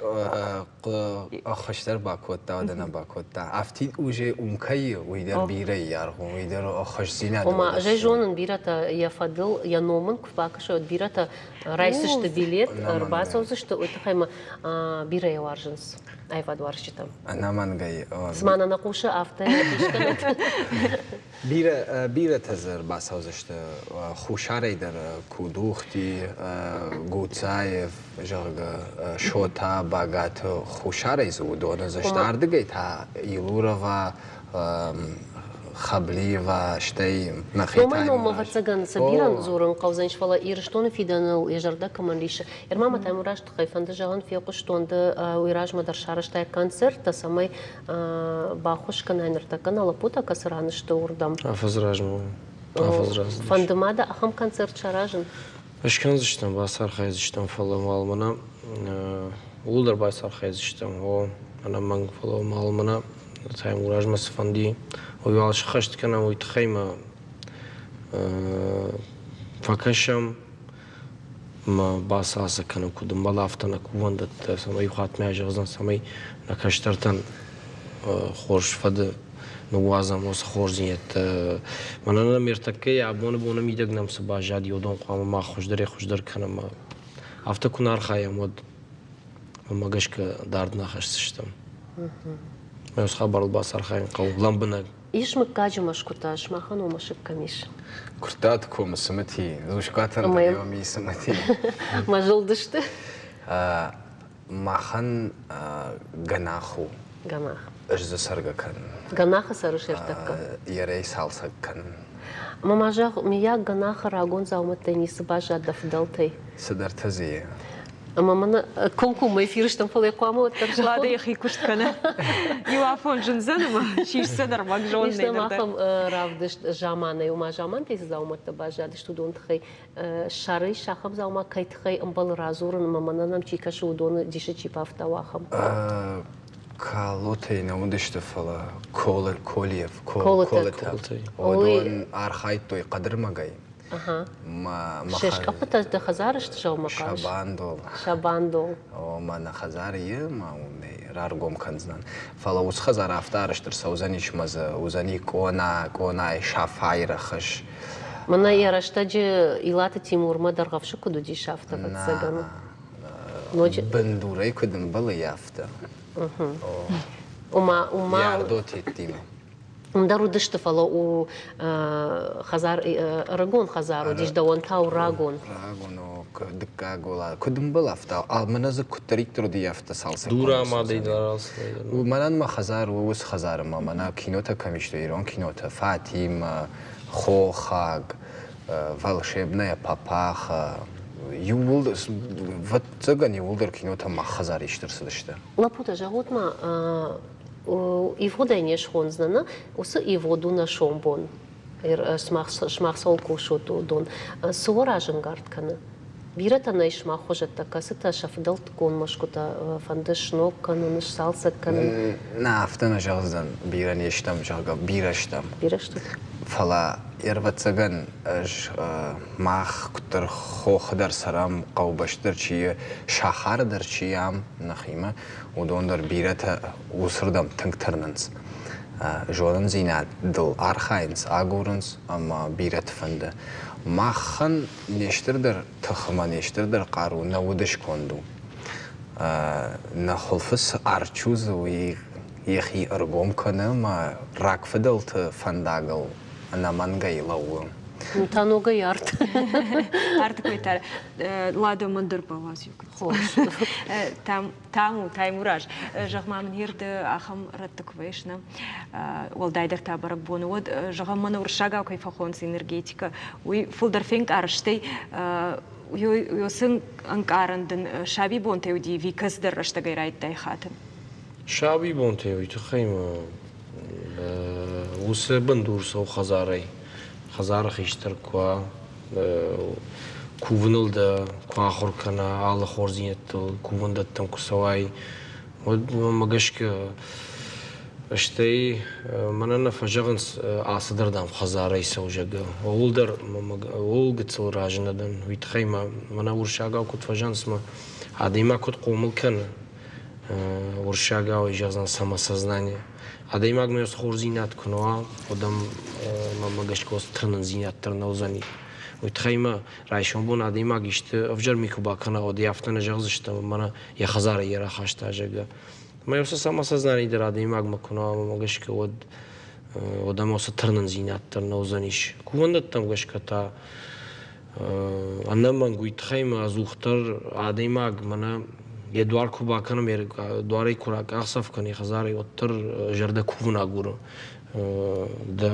ӕххуыс дӕр бакодта, уӕдӕ нӕ бакодта. Афтид уже ум кӕй уый дӕр бирӕ аргъ у, уый дӕр ӕххуысдзинад. Ома, ӕз ӕй зонын, бирӕтӕ йӕ фӕдыл, йӕ ном ын куы бакӕсой, уӕд бирӕтӕ райсдзысты билет, ӕрбацӕудзысты, уый тыххӕй ма бирӕ йӕ уарзынц аивадуарзджытӕ. Ӕнӕмӕнгӕй. Цыма нӕ нӕ хъусы, афтӕ искӕнӕт. Бирӕ, бирӕтӕ дзы ӕрбацӕудзысты Хуссарӕй дӕр Кудухти, Гуцаев, зӕгъгӕ, Шота, Багаты Хуссарӕй дзы уыдон уыдзысты. Ардыгӕй та Илурова, Хаблиева, стӕй нӕхи Номӕй номмӕ, ӕвӕццӕгӕн, цы бирӕ дзурын хъӕудзӕнис, фӕлӕ Ирыстоны фидӕныл йӕ зӕрдӕ кӕмӕн рисы. Ерма ма Таймураз тыххӕй фӕнды зӕгъын, фехъуыстон ды уый размӕ дӕр сарӕзтай концерттӕ, цӕмӕй баххуыс кӕнай ныртӕккӕ нӕ лӕппутӕ кӕцы ран сты, уырдӕм. Афӕдз размӕ. Афӕдз размӕ. Фӕнды ма дӕ ахӕм концерт саразын? Скӕндзыстӕм, бацархайдзыстӕм, фӕлӕ уал мӕнӕ ууыл дӕр бацархайдзыстӕм. О, ӕнӕмӕнг, фӕлӕ уал мӕнӕ Таймуразмӕ цы фӕнди, уый уал сыххӕст кӕнӕм, уый тыххӕй ма фӕкӕсӕм ма бацалцӕг кӕнӕм, куыд ӕмбӕлы, афтӕ нӕ кувӕндӕттӕ, цӕмӕй иу хатт мӕ зӕгъдзӕн, цӕмӕй нӕ кӕстӕртӕн хорз фӕды ныууадзӕм уыцы хорздзинӕдтӕ. Мӕнӕ нӕм ӕртӕккӕйы абоны боны мидӕг нӕм цы баззади, уыдон хъуамӕ мах хуыздӕрӕй хуыздӕр кӕнӕм. Афтӕ куы нӕ архайӕм, уӕд мӕнмӕ гӕсгӕ дард нӕ ахӕсдзыстӕм. Мӕ уыцы хабарыл бацархайын хъӕуы лӕмбынӕг. Ис мыггаджы мӕсгуытӕ, сымахӕн уӕ мӕсыг кӕм ис? Куырттаты комы Цымыти, Дзускъатӕн дӕр ми Цымыти. Мӕ зылдысты? Махӕн гӕнах у. Гӕнах. Ӕз дзы цӕргӕ кӕнын. Гӕнахы цӕрыс ӕртӕккӕ? Ерӕй цалцӕг кӕнын. Ӕмӕ ма зӕгъ, мыййаг гӕнахы рагон дзаумӕттӕй ницы баззад дӕ фыдӕлтӕй? Цыдӕртӕ дзы и. Ӕмӕ мӕнӕ комкоммӕ эфиры стӕм, фӕлӕ хъуамӕ уӕддӕр зӕгъон. Лада йӕхи куыст кӕны. Иу афон зындзӕн ӕмӕ сисдзӕн ӕрмӕг зондӕй. Ис ахӕм равдыст заманӕй, ома замантӕй цы дзаумӕттӕ баззадысты, уыдон тыххӕй ссары ис ахӕм дзаума, кӕй тыххӕй ӕмбӕлы радзурын ӕмӕ мӕнӕ нӕм чи кӕсы, уыдоны дисы чи бафтауы, ахӕм. Калотӕй нӕ уыдысты, фӕлӕ Колиев, Колытӕ. Уыдон архайдтой хъӕдырмӕгӕй. Се скъӕппытӕ дӕ хӕдзары сты сӕумӕ хъаз? Сабандол. Сабандол. О, мӕ нӕ хӕдзары и, мӕ уымӕй раргом кӕндзынӕн. Фӕлӕ уыцы хӕдзар афтӕ арӕзт ӕрцӕудзӕнис ӕмӕ дзы уыдзӕни къона, къонайы сафайы рӕхыс. Мӕнӕ йӕ рӕстӕджы Илаты Тимурмӕ Дӕргъӕвсы куыд уыдис, афтӕ, ӕвӕццӕгӕн. Ноджы бындурӕй куыд ӕмбӕлы, афтӕ. Ома, уымӕ... Йӕ ардотеттимӕ. Уым дӕр уыдысты, фӕлӕ у хӕдзар, ӕрыгон хӕдзар уыдис, дӕуӕн та у рагон. Рагон у, дыккаг уӕла. Куыд ӕмбӕлы, афтӕ. Мӕнӕ дзы куыддӕриддӕр уыди, афтӕ цалцӕг. Дурамадӕй дӕр алцыдӕр. Мӕнӕн мӕ хӕдзар у уыцы хӕдзары ма мӕнӕ кинотӕ кӕм истой, ирон кинотӕ, Фатимӕ, Хохаг, Волшебная папаха. Иууылдӕр, ӕвӕццӕгӕн, иууылдӕр кинотӕ мах хӕдзары ист ӕрцыдысты. Лӕппутӕ, зӕгъут-ма, ивгъуыдӕй не схондзынӕ, уыцы ивгъуыд у нӕ сомбон. Сымах цӕуыл кусут, уыдон. Цы уӕ разӕнгард кӕны? Бирӕтӕ нӕй сымах хуызӕттӕ, кӕцытӕ сӕ фыдӕлтыккон мӕсгуытӕ фӕнды сног кӕнын, сцалцӕг кӕнын. Нӕ, афтӕ нӕ зӕгъдзӕн, бирӕ не стӕм, зӕгъгӕ, бирӕ стӕм. Бирӕ стут? Фӕлӕ, ӕвӕццӕгӕн, ӕз мах куыддӕр хохы дӕр цӕрӕм, хъӕубӕсты дӕр чи и, сахары дӕр чи и ам, нӕхимӕ, уыдон дӕр бирӕтӕ уыцырдӕм тынг тырнынц. Зонындзинӕдтыл архайынц, агурынц ӕмӕ бирӕты фӕнды. Махӕн не стырдӕр тых ӕмӕ не стырдӕр хъару нӕ уды сконд у. Нӕ хуылфы цы арт судзы, уый йӕхи ӕргом кӕны ӕмӕ рагфыдӕлты фӕндагыл ӕнӕмӕнгӕй лӕууы. Та ногӕй арт. Арты кой та Ладо мын дӕр бауадз Хорз. Таму, Таймураз, зӕгъ-ма мын, ер ды ахӕм рӕтты куы вӕййыс, нӕ? Уӕлдайдӕр та бӕрӕгбоны, уӕд, зӕгъӕм, мӕнӕ уырыссагау кӕй фӕхонынц энергетикӕ, уый фылдӕр фенкъарыс, стӕй сын ӕнкъарӕн дын сабибонтӕй уыди ӕви кӕцыдӕр рӕстӕгӕй райдыдтай хатын? Сабибонтӕй уый тыххӕй ма уыцы бындур цӕуы хӕдзарӕй. Хӕдзары хистӕр куы уа, кувыныл дӕ куы ахуыр кӕна, алы хорздзинӕдтыл кувӕндӕттӕм куы цӕуай, уӕд мӕнмӕ гӕсгӕ стӕй мӕнӕн нӕ фӕзӕгъынц ацыдӕр, дам, хӕдзарӕй цӕуы, зӕгъгӕ. Ууыл дӕр ууыл гыццыл разы нӕ дӕн. Уый тыххӕй ма мӕнӕ уырыссагау куыд фӕзӕгъынц, мӕ адӕймаг куыд хъомыл кӕны, уырыссагау зӕгъдзӕн самосознание. Адӕймагмӕ уыцы хорздзинад куы нӕ уа, уӕд ӕм мӕнмӕ гӕсгӕ уыцы тырнындзинад дӕр нӕ уыдзӕни. Уый тыххӕй ма райсом бон адӕймаг исты ӕвзӕр ми куы бакӕна, уӕд ӕй афтӕ нӕ зӕгъдзыстӕм, мӕнӕ йӕ хӕдзарӕй йӕ рахаста, зӕгъгӕ. Ӕмӕ уыцы самосознание дӕр адӕймагмӕ куы нӕ уа, мӕнмӕ гӕсгӕ, уӕд уӕд ӕм уыцы тырнындзинад дӕр нӕ уыдзӕнис. Кувӕндӕттӕм гӕсгӕ та Ӕнӕмӕнг уый тыххӕй ма ӕдзухдӕр адӕймаг мӕнӕ йӕ дуар куы бакӕнӕм, йӕ дуарӕй куы ракъахдзӕф кӕны йӕ хӕдзарӕй, уӕддӕр зӕрдӕ кувын агуры. Дӕ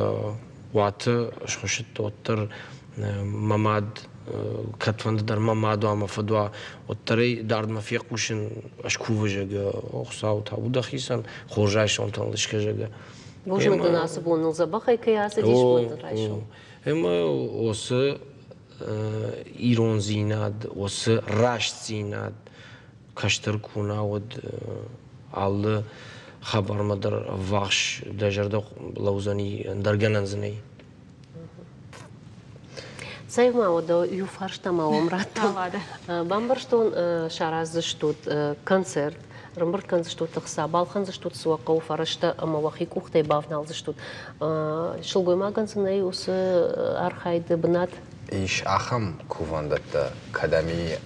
уаты схуыссыдтӕ, уӕддӕр мӕ мад кӕдфӕнды дӕр мӕ мад уа, мӕ фыд уа, уӕддӕр ӕй дардмӕ фехъусын ӕз кувы, зӕгъгӕ, о Хуыцау, табу дӕхицӕн, хорз райсомтӕн лысгӕ, зӕгъгӕ. Бузныг дын ацы бон ныл дзӕбӕхӕй кӕй ацыдис, уӕд райсом. Ӕмӕ уыцы ирондзинад, уыцы рӕстдзинад кӕстӕр куы нӕ уыд, алы хабармӕ дӕр ӕввахс дӕ зӕрдӕ лӕудзӕни, ӕндӕр гӕнӕн дзы нӕй. Цӕй ма уӕдӕ иу фарста ма уӕм радтон. Бамбӕрстон, сараздзыстут концерт, ӕрӕмбырд кӕндзыстут ӕхца, балхӕндзыстут цы уӕ хъӕуы фӕрӕзтӕ ӕмӕ уӕхи къухтӕй бавналдзыстут. Сылгоймагӕн цы нӕй уыцы архайды бынат? Ис ахӕм кувӕндӕттӕ, кӕдӕм и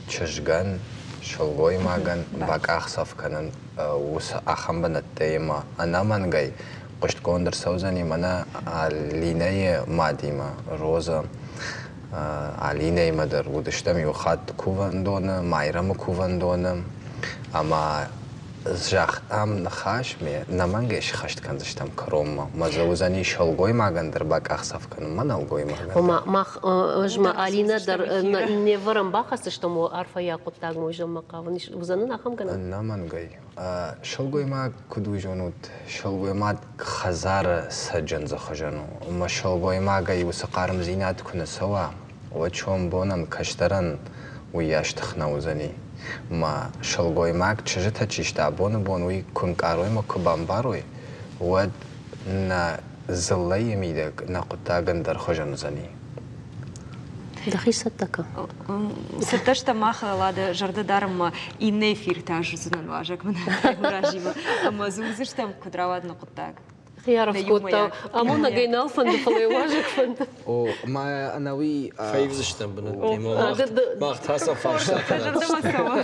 чызгӕн, сылгоймагӕн бакъахдзӕф кӕнын уыцы ахӕм бынӕттӕ ӕмӕ ӕнӕмӕнгӕй хъуыстгонд ӕрцӕудзӕни мӕнӕ Алинӕйы мадимӕ, Роза. Алинӕимӕ дӕр уыдыстӕм иу хатт кувӕндоны, Майрӕмы кувӕндоны ӕмӕ загътам ныхас, ме нӕмӕнгӕй схӕст кӕндзыстӕм кӕронмӕ. Мӕ дзы уыдзӕни сылгоймагӕн дӕр бакъахдзӕф кӕнын, мӕ нӕлгоймагӕн. Ома мах ӕз ма Алинӕ дӕр не вӕрӕм бахӕцдзыстӕм арфӕйаг хъуыддагмӕ, уый зӕгъынмӕ хъавын. Уыдзӕн нын ахӕм гӕнӕн? Ӕнӕмӕнгӕй. Сылгоймаг, куыд уый зонут, сылгоймаг хӕдзары цӕджындзы хуызӕн у. Ӕмӕ сылгоймагӕй уыцы хъармдзинад куы нӕ цӕуа, уӕд сомбонӕн кӕстӕрӕн уыйас тых нӕ уыдзӕни. Ӕмӕ сылгоймаг чызджытӕ чи сты абоны бон, уый куы нкъарой ӕмӕ куы бамбарой, уӕд нӕ дзыллӕйы мидӕг нӕ хъуыддаг ӕндӕрхуызӕн уыдзӕни. Дӕхи цӕттӕ кӕн. Цӕттӕ стӕм мах Лада зӕрдӕ дарынмӕ иннӕ эфиртӕ азудзынӕн уазӕг мын разимӕ ӕмӕ дзурдзыстӕм, куыд рауад нӕ хъуыддаг. Хиаров кодта, амонӕгӕй нал фӕнды, фӕлӕ уазӕг фӕнды. О, мӕ ӕнӕуи Фӕивдзыстӕм бынӕттӕ, мах та сӕ фарстатӕ. Зӕрдӕмӕ цӕуы.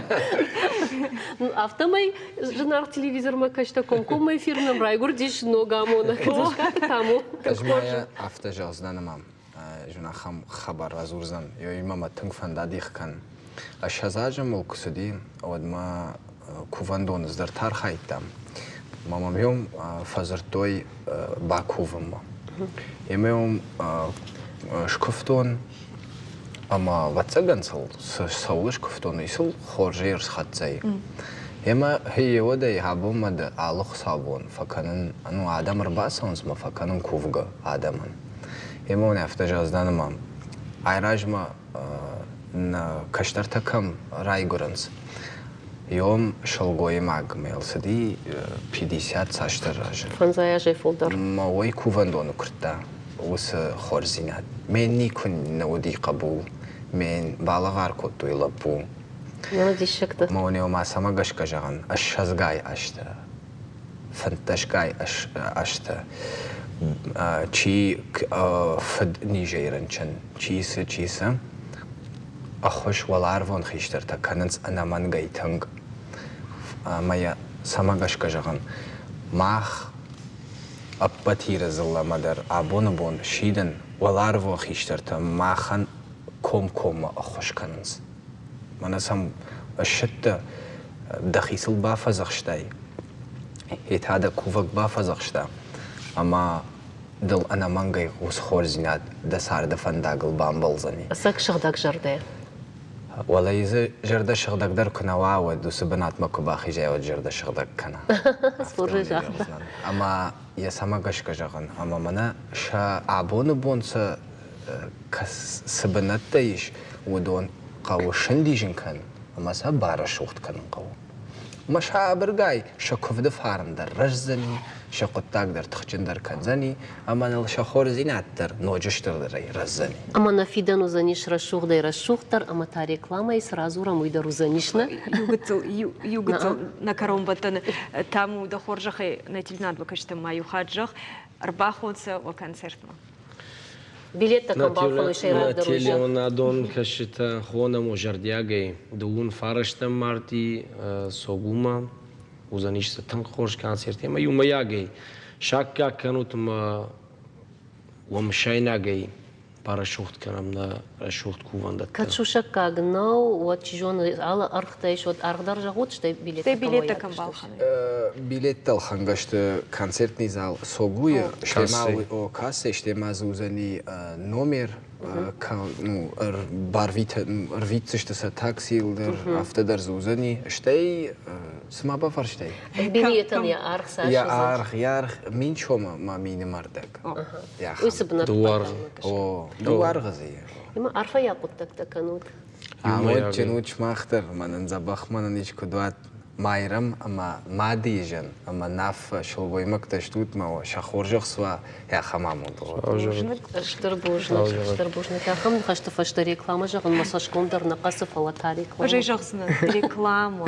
Афтӕмӕй зынаргъ телевизормӕ кӕстӕ комкоммӕ эфир нӕм райгуырдис ног амонӕг Дзыскаты Таму. Ӕз ма йӕ афтӕ зӕгъдзынӕн ӕмӕ зын ахӕм хабар радзурдзӕн, ёимӕ мӕ тынг фӕнда дих кӕн. 20 азы мыл куы цыди, уӕд ма кувӕндоны цыдӕртӕ архайдтам. Мӕ мӕм уым фӕдзырдтой бакувынмӕ. Ӕмӕ уым скуывтон, ӕмӕ ӕвӕццӕгӕн сыл цӕуыл скуывтон, уый сыл хорзӕй ӕрсхӕццӕ и. Ӕмӕ гъеуӕдӕй абонмӕ дӕ алы хуыцаубон фӕкӕнын, ну, адӕм ӕрбацӕуынц ӕмӕ фӕкӕнын кувгӕ адӕмӕн. Ӕмӕ уын афтӕ зӕгъдзынӕн, ӕмӕ айразмӕ нӕ кӕстӕртӕ кӕм райгуырынц, иом сылгоймаг мӕл цыди 50 цасдӕр разы. Фӕндзай азӕй фылдӕр. Мӕ уый кувӕндоны куырдта уыцы хорздзинад. Мӕн никуы нӕ уыди хъӕбул, мӕн балӕвар кодтой лӕппу. Нӕ диссӕгтӕ. Мӕ уын ма цӕмӕ гӕсгӕ зӕгъын, ссӕдзгай азтӕ, фынддӕсгай азтӕ. Чи фыднизӕй рынчын, чи цы, чи цы. Ӕххуыс уӕларвон хистӕртӕ кӕнынц ӕнӕмӕнгӕй тынг. Ӕмӕ йӕ цӕмӕ гӕсгӕ зӕгъын, мах ӕппӕт Иры дзыллӕмӕ дӕр абоны бон сидын, уӕларвон хистӕртӕ махӕн комкоммӕ ӕххуыс кӕнынц. Мӕнӕ сӕм ссыдтӕ, дӕхицыл бафӕдзӕхстай, йе та дӕ кувӕг бафӕдзӕхста, ӕмӕ дыл ӕнӕмӕнгӕй уыцы хорздзинад дӕ царды фӕндагыл бамбӕлдзӕни. Ӕцӕг сыгъдӕг зӕрдӕ. Уӕлӕ дзы зӕрдӕ сыгъдӕгдӕр куы нӕ уа, уӕд уыцы бынатмӕ куы бахизай, уӕд зӕрдӕ сыгъдӕг кӕна. Хорзӕй загъта. Ӕмӕ йӕ цӕмӕ гӕсгӕ зӕгъын, ӕмӕ мӕнӕ сӕ абоны бон цы цы бынӕттӕ ис, уыдон хъӕуы сындизын кӕнын ӕмӕ сӕ барӕсугъд кӕнын хъӕуы. Ӕмӕ сабыргай сӕ куывды фарн дӕр рӕздзӕни, сӕ хъуыддаг дӕр тыхджындӕр кӕндзӕни ӕмӕ ныл сӕ хорздзинад дӕр ноджы стырдӕрӕй рӕздзӕни. Ӕмӕ нӕ фидӕн уыдзӕнис рӕсугъдӕй рӕсугъддӕр, ӕмӕ та рекламӕйы цы радзурӕм, уый дӕр уыдзӕнис, нӕ? Иу гыццыл, иу гыццыл нӕ кӕронбӕттӕны Таму, дӕ хорзӕхӕй нӕ телеуынадмӕ кӕсджытӕм ма иу хатт зӕгъ, ӕрбахон сӕ уӕ концертмӕ. Билеттӕ кӕм балхӕной сӕйрагдӕр Нӕ телеуынадон кӕсджытӕ хонӕм у зӕрдиагӕй дыууын фарӕстӕм марти Согумӕ. Уыдзӕнис дзы тынг хорз концерт ӕмӕ иумӕйагӕй саккаг кӕнут ӕмӕ уӕ мысайнагӕй барӕсугъд кӕнӕм нӕ рӕсугъд кувӕндӕттӕ. Кӕд сусӕггаг нӕу, уӕд чи зоны алы ӕргътӕ ис, уӕд аргъ дӕр зӕгъут, стӕй билеттӕ Стӕй билеттӕ кӕм балхӕной? Билеттӕ ӕлхӕнгӕ сты концертный зал Согуйы, стӕй ма о кассӕ, стӕй ма дзы уыдзӕни номер, ну, ӕрвитдзысты сӕ таксийыл дӕр, афтӕ дӕр дзы уыдзӕни. Стӕй цыма бафарстай? Билетӕн йӕ аргъ цас Йӕ аргъ, йӕ аргъ 1000 сомы ма мины мӕрдӕг. Уый цы бынат О, дыууӕ дзы. Ӕмӕ арфӕйаг хъуыддӕгтӕ кӕнут. Амондджын ут сымах дӕр, мӕнӕн дзӕбӕх мӕнӕн искуыд уат Майрӕм ӕмӕ мады изӕн ӕмӕ Наффӕ сылгоймӕгтӕ стут мӕ сӕ хорзӕх суа, ахӕм амонд уӕд. Стыр бузныг, стыр бузныг. Ахӕм ныхӕсты фӕстӕ рекламӕ зӕгъын мӕ цӕсгом дӕр нӕ хъӕцы, фӕлӕ та рекламӕ. Ӕз ӕй зӕгъдзынӕн, реклама.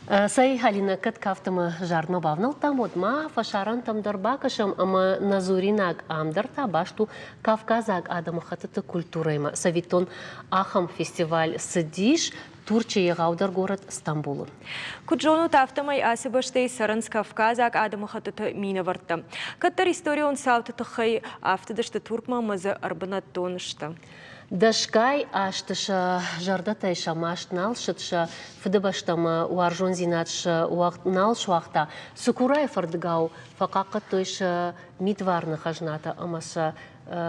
Цӕй, Алинӕ, кӕд кафт ӕмӕ зардмӕ бавнӕлдтам, уӕд ма фӕсарӕнтӕм дӕр бакӕсӕм ӕмӕ нӕ дзуринаг ам дӕр та баст у кавказаг адӕмыхӕттыты культурӕимӕ. Цӕвиттон, ахӕм фестиваль цыдис Турчы егъаудӕр горӕт Стамбулы. Куыд зонут, афтӕмӕй ацы бӕстӕйы цӕрынц кавказаг адӕмыхӕттыты минӕвӕрттӕ. Кӕддӕр историон цауты тыххӕй афтыдысты Туркмӕ ӕмӕ дзы ӕрбынӕттон сты. Дӕсгай азты сӕ зӕрдӕтӕй сӕ маст нал ссыд, сӕ фыдыбӕстӕмӕ уарзондзинад сӕ уӕгъд нал суагъта. Цыкурайы фӕрдыгау фӕхъахъхъӕдтой сӕ мидварны хӕзнатӕ ӕмӕ сӕ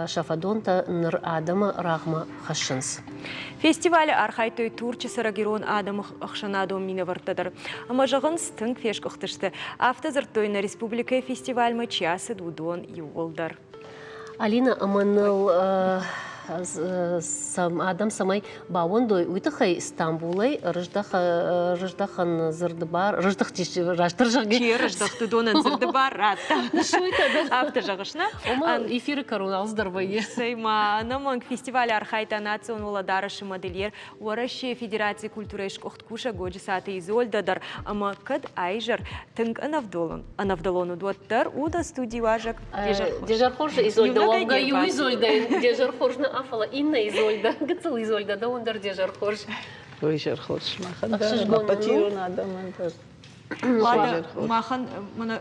сӕ фӕдонтӕ ныр адӕмы рӕгъмӕ хӕссынц. Фестивалы архайдтой Турчы цӕрӕг ирон адӕмы ӕхсӕнадон минӕвӕрттӕ дӕр. Ӕмӕ зӕгъынц, тынг фесгуыхтысты. Афтӕ дзырдтой нӕ республикӕйы фестивальмӕ чи ацыд, уыдон иууылдӕр. Алина, ӕмӕ ныл адӕм цӕмӕй баууӕндой, уый тыххӕй Стамбулӕй рыздӕхӕн дзырдыбар, рыздӕхтис, растдӕр зӕгъгӕ. Чи рыздӕхт, уыдонӕн дзырдыбар радта. Афтӕ зӕгъыс, нӕ? Ома эфиры кӕрон алцыдӕр вӕййы. Цӕй ма, ӕнӕмӕнг фестивалы архайдта национ уӕлӕдарӕсы модельер Уӕрӕсейы Федерацийы культурӕйы сгуыхт кусӕг Годжысаты Изольдӕ дӕр ӕмӕ кӕд аизӕр тынг ӕнӕвдӕлон, ӕнӕвдӕлон уыд, уӕддӕр у дӕ студийы уазӕг. Де хорз Изольдӕ, уӕвгӕ иу Изольдӕ, де хорз нӕ, фӕлӕ иннӕ Изольдӕ, гыццыл Изольдӕ, дӕуӕн дӕр де хорз. Ой, хорз сымахӕн дӕр, ӕппӕт ирон адӕмӕн дӕр. Махӕн мӕнӕ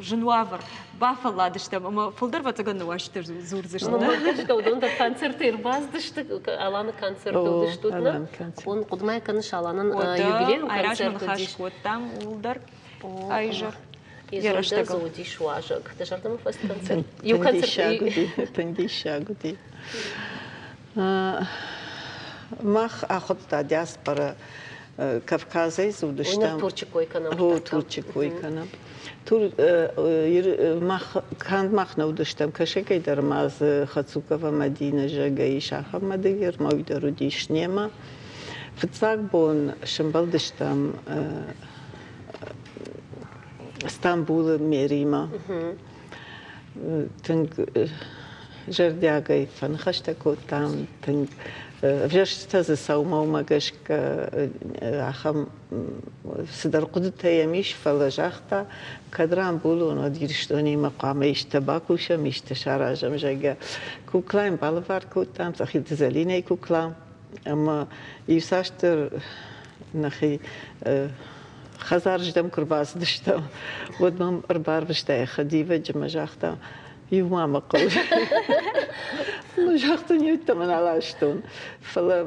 зын уавӕр бафӕлладыстӕм ӕмӕ фылдӕр ӕвӕццӕгӕн ныуӕзты дзурдзысты. Гӕсгӕ уыдон дӕр концерты ӕрбацыдысты, Аланы концерты уыдыстут, нӕ? Он хъуыдымӕ кӕныс Аланӕн юбилейон концерт ныхас кодтам ууыл дӕр айзӕр. Изольдӕ дзы уыдис уазӕг. Дӕ зӕрдӕмӕ фӕцыд концерт? Иу концерт Тынг диссаг уыди. Мах ахуыдта диаспора Кавказӕй дзы уыдыстӕм. Турчы кой кӕнӕм. О, Турчы кой кӕнӕм. Мах, канд мах нӕ уыдыстӕм, кӕсӕгӕй дӕр ма дзы Хацукова Мадинӕ, зӕгъгӕ, ис ахӕм модельер, ма уый дӕр уыдис немӕ. Фыццаг бон сӕмбӕлдыстӕм Стамбулы меримӕ. Тынг зӕрдиагӕй фӕныхӕстӕ кодтам, тынг ӕвзӕрстытӕ дзы сӕумӕумӕ гӕсгӕ ахӕм цыдӕр хъуыдытӕ йӕм ис, фӕлӕ загъта, кӕд рамбулон, уӕд Ирыстонимӕ хъуамӕ исты бакусӕм, исты саразӕм, зӕгъгӕ. Кукла йын балӕвар кодтам, Цъӕхилты Зӕлинӕйы кукла. Ӕмӕ иуцасдӕр нӕхи хӕдзарыздӕм куы рбацыдыстӕм, уӕд мӕм ӕрбарвыста йӕ хӕдивӕджы ӕмӕ загъта, иу ма мӕ хъӕуы. Загътон, йеддӕмӕ нал аластон. Фӕлӕ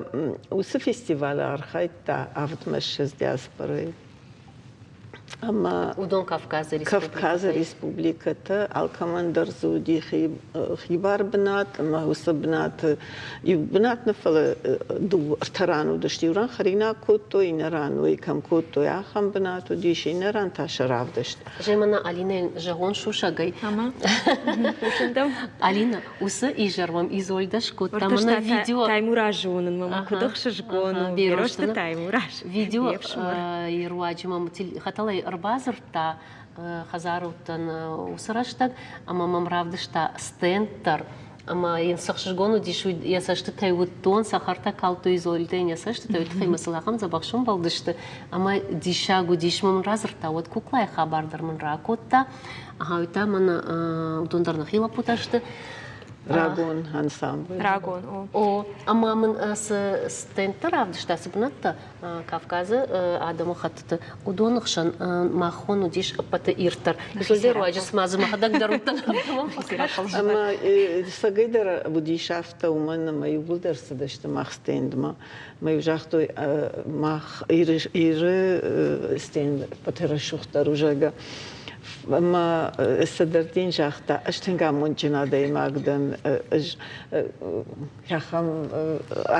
уыцы фестивалы архайдта авдмӕ ссӕдз диаспорӕйы. Ӕмӕ уыдон Кавказы Кавказы республикӕтӕ алкӕмӕн дӕр дзы уыди хибар бынат ӕмӕ уыцы бынаты иу бынат нӕ, фӕлӕ дыууӕ ӕртӕ ран уыдысты. Иу ран хӕринаг кодтой, иннӕ ран уый кӕм кодтой, ахӕм бынат уыдис, иннӕ ран та сӕ равдыст. Гъемӕ Алинӕйӕн зӕгъон сусӕгӕй. Ӕмӕ? Алина, уыцы изӕр мӕм Изольдӕ скодта мӕнӕ видео. Таймуразы уынын мӕм куыд ӕхсызгон у. Берозты Таймураз. Видео руаджы мӕм хӕтӕлӕй ӕрбадзырдта хӕдзары уыдтӕн уыцы рӕстӕг ӕмӕ мӕм равдыста стенд дӕр. Ӕмӕ йын цы ӕхсызгон уыдис, уый йӕ цӕстытӕй уыдтон, цӕхӕртӕ калдтой Изольдӕ йын йӕ цӕстытӕ, уый тыххӕй мӕ сыл ахӕм дзӕбӕх сӕмбӕлдысты. Ӕмӕ диссаг уыдис, мӕм радзырдта, уӕд куклайы хабар дӕр мын ракодта. Ага, уый та мӕнӕ уыдон дӕр нӕхи лӕппутӕ сты. Рагон ансамбль. Рагон, о. О, ӕмӕ мын цы стендтӕ равдыста, цы бынӕттӕ Кавказы адӕмыхӕттыты, уыдоны хсӕн махон уыдис ӕппӕты ирддӕр. Изольдӕ руаджы цыма дзы мӕхӕдӕг дӕр уыдтӕн, афтӕ мӕм фӕкаст. Ӕмӕ цӕгӕйдӕр уыдис афтӕ, уымӕн ӕмӕ иууылдӕр цыдысты мах стендмӕ. Мӕ-иу загътой, мах Иры стенд ӕппӕты рӕсугъддӕр у, зӕгъгӕ. Ӕмӕ Садардин загъта, ӕз тынг амондджын адӕймаг дӕн, ӕз ахӕм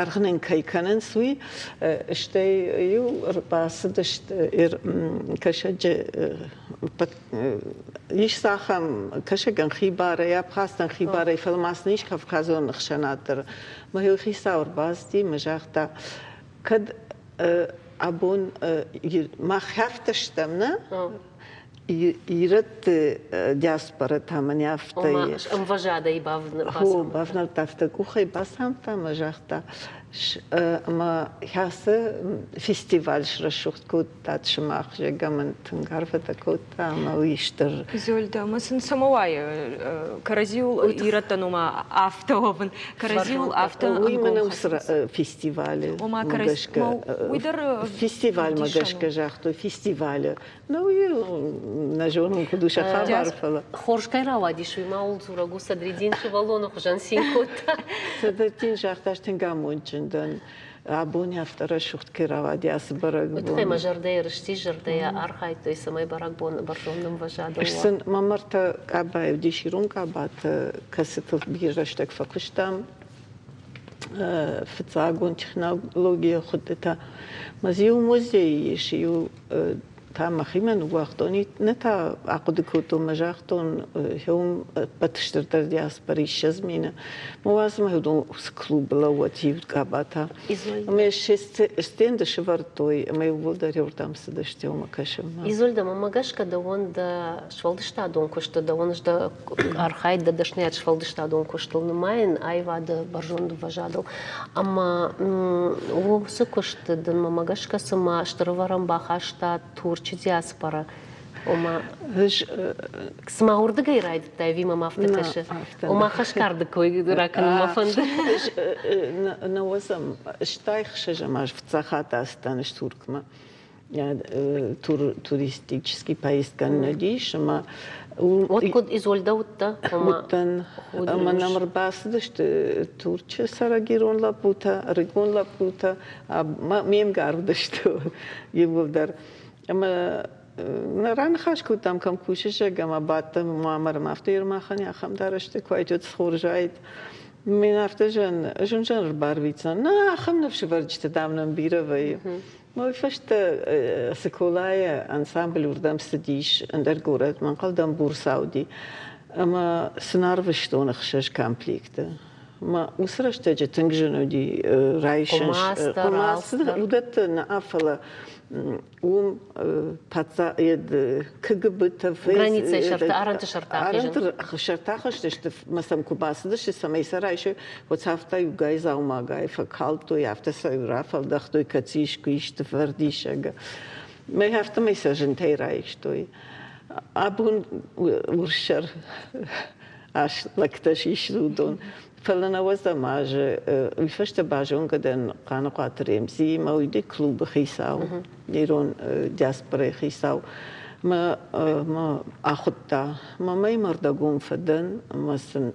аргъ нын кӕй кӕнынц, уый. Стӕй иу ӕрбацыдысты кӕсӕджы ис ахӕм кӕсӕгӕн хибарӕй, абхазтӕн хибарӕй, фӕлӕ ма сын ис кавказон ӕхсӕнад дӕр. Мӕ хицау ӕрбацыди ӕмӕ загъта, кӕд абон мах афтӕ стӕм, нӕ? Ирӕтты диаспорӕ та мӕнӕ афтӕ ӕмвӕзадӕй бавнӕлдта, афтӕ къухӕй бацамыдта ӕмӕ загъта, ӕмӕ ацы фестиваль срӕсугъд кодтат сымах, зӕгъгӕ, мын тынг арфӕтӕ кодта ӕмӕ уый стыр. Изольдӕ, ӕмӕ сын цӕмӕ уайы кӕрӕдзиуыл ирӕттӕн ома афтӕ уӕвын, кӕрӕдзиуыл афтӕ Уый мӕнӕ фестивалы гӕсгӕ, уый дӕр фестивальмӕ гӕсгӕ загътой, фестивалы. Ну, нӕ зонын, куыд у сӕ хабар, фӕлӕ. Хорз кӕй рауадис, уый ма ууыл дзурӕг у, Садриддин сывӕллоны хуызӕн цин кодта. Садриддин загъта, ӕз тынг амондджын дӕн. Абон афтӕ рӕсугъд кӕй рауади ацы бӕрӕгбон. Уый тыххӕй мӕ зӕрдӕйы рысти, зӕрдӕйӕ архайдтой, цӕмӕй бӕрӕгбон бӕрзонд ӕмвӕзадыл уа. Сын мӕ мӕрдтӕ къабайы уыдис ирон къабатӕ, кӕцытыл бирӕ рӕстӕг фӕкуыстам. Фыццагон технологийы хуыдтытӕ. Мӕ дзы иу музейы ис, иу та мӕхимӕ ныууагътон, нӕ та ахъуыды кодтон мӕ загътон, уым ӕппӕт стырдӕр диаспоры 20 мины. Мӕ уадзмӕ уыдон цы клубы лӕууӕд иу къабатӕ. Ӕмӕ се стенды сӕвӕрдтой ӕмӕ иууылдӕр иуырдӕм цыдысты уымӕ кӕсынмӕ. Изольдӕ, мӕнмӕ гӕсгӕ дӕуӕн дӕ сфӕлдыстадон куысты, дӕуӕн ӕз дӕ архайд, дӕ дӕсныйад сфӕлдыстадон куыстыл нымайын, аивады бӕрзонд ӕмвӕзадыл. Ӕмӕ уыцы куысты дын, мӕнмӕ гӕсгӕ, цыма стыр ӕвӕрӕн бахаста Турчы диаспорӕ. Ома, цыма уырдыгӕй райдыдтай, ӕви мӕм афтӕ кӕсы? Ома, хӕсгарды кой ракӕнын мӕ фӕнды. Нӕуӕдзӕм, стай ӕхсӕзӕм аз фыццаг хатт ацыдтӕн ӕз Туркмӕ. Туристический поездкӕ уыдис ӕмӕ Уӕд куыд Изольдӕ уыдтӕ? Уыдтӕн. Ӕмӕ нӕм ӕрбацыдысты Турчы цӕрӕг ирон лӕппутӕ, ӕрыгон лӕппутӕ, ме мгар уыдысты иууылдӕр. Ӕмӕ нӕ раныхас кодтам, кӕм кусыс, зӕгъгӕ, ӕмӕ бадтӕн мамӕрмӕ. Афтӕ Ермаханы ахӕм дарӕсты куы айтыд хорзаид. Мин афтӕ зын, зын зын ӕрбарвитдзӕн. Нӕ, ахӕм ныфсӕвӕрджытӕ, дам, нӕм бирӕ вӕййы. Уый фӕстӕ Цыколайы ансамбль уырдӕм цыдис ӕндӕр горӕтмӕ, ӕнхъӕлдӕн Бурса уыди. Ӕмӕ сын арвыстон ӕхсӕз комплекты. Ӕмӕ уыцы рӕстӕджы тынг зын уыди райсын. Хъуымац уыдӕттӕ нӕ, фӕлӕ. Уым КГБ-тӕ Границӕйы сӕрты, арӕнты сӕрты ахизын. Арӕнты сӕрты ахызтысты, мӕ сӕм куы бацыдысты, цӕмӕй сӕ райсой, уӕд сӕ афтӕ иугай дзаумагай фӕкалдтой, афтӕ сӕ рафӕлдӕхтой, кӕд искуы исты фӕрдисӕг. Мӕ афтӕмӕй сӕ зынтӕй райстой. Абон урссӕр ас лӕгтӕ систы уыдон. Фӕлӕ нӕуӕдзӕм азы уый фӕстӕ базонгӕ дӕн Хъаныхъуаты Ремзиимӕ, уый клубы хицау, ирон диаспорӕйы хицау. Мӕ мӕ ахуыдта. Мӕ мӕймӕрдӕгон фӕдӕн ӕмӕ сын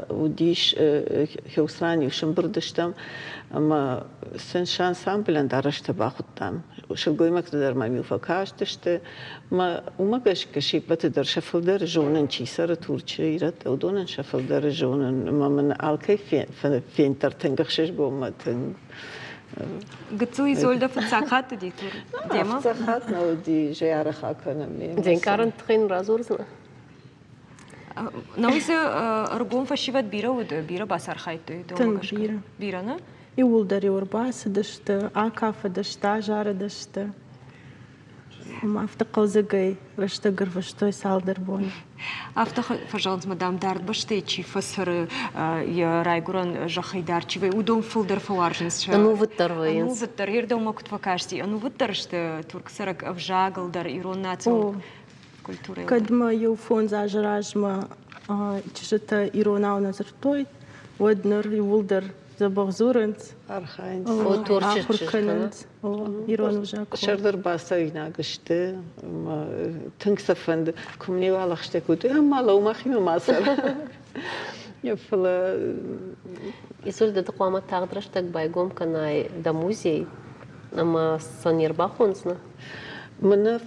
уыдис Хеусран-иу сымбырд стӕм ӕмӕ сын сӕ ансамблӕн дарӕстӕ бахуыдтам. Сылгоймӕгтӕ дӕр мӕм-иу фӕкастысты. Мӕ уымӕ гӕсгӕ се ппӕты дӕр сӕ фылдӕры зонын, чи цӕры Турчы ирӕттӕ, уыдонӕн сӕ фылдӕры зонын. Ӕмӕ мын алкӕй фенд дӕр тынг ӕхсызгон мӕ тынг. Гыццыл Изольдӕ фыццаг хатт уыди демӕ? Фыццаг хатт нӕ уыди, зӕй акӕнӕм. Де нкъарӕн тыххӕй нын радзурдзынӕ? Науи дзы ӕргом фӕсивӕд бирӕ уыд, бирӕ бацархайдтой Тынг бирӕ. Бирӕ, нӕ? Иууылдӕр-иу ӕрбацыдысты, акафыдысты, азарыдысты. Ӕмӕ афтӕ хъӕлдзӕгӕй рӕстӕг ӕрвыстой цалдӕр боны. Афтӕ фӕзӕгъынц, мӕ дам, дард бӕстӕйы чи фӕцӕры, йӕ райгуырӕн зӕххӕй дард чи вӕййы, уыдон фылдӕр фӕуарзынц. Ӕнувыддӕр вӕййынц. Ӕнувыддӕр. Йе куыд фӕкасти, ӕнувыддӕр сты турк цӕрӕг ӕвзагыл дӕр, ирон национ культурӕйыл. Кӕд ма иу фондз азы размӕ чызджытӕ иронау нӕ дзырдтой, уӕд ныр иууылдӕр дзӕбӕх дзурынц, архайынц, ахуыр кӕнынц ирон ӕвзаг. Сӕрдар бацӕуинаг сты, тынг сӕ фӕнды, куы мын иу алӕгъстӕ кодтой, ӕмӕ лӕу махимӕ ма цӕр. Фӕлӕ Изольда, ды хъуамӕ тагъд рӕстӕг байгом кӕнай дӕ музей ӕмӕ сӕ не рбахондзынӕ? Мӕнӕ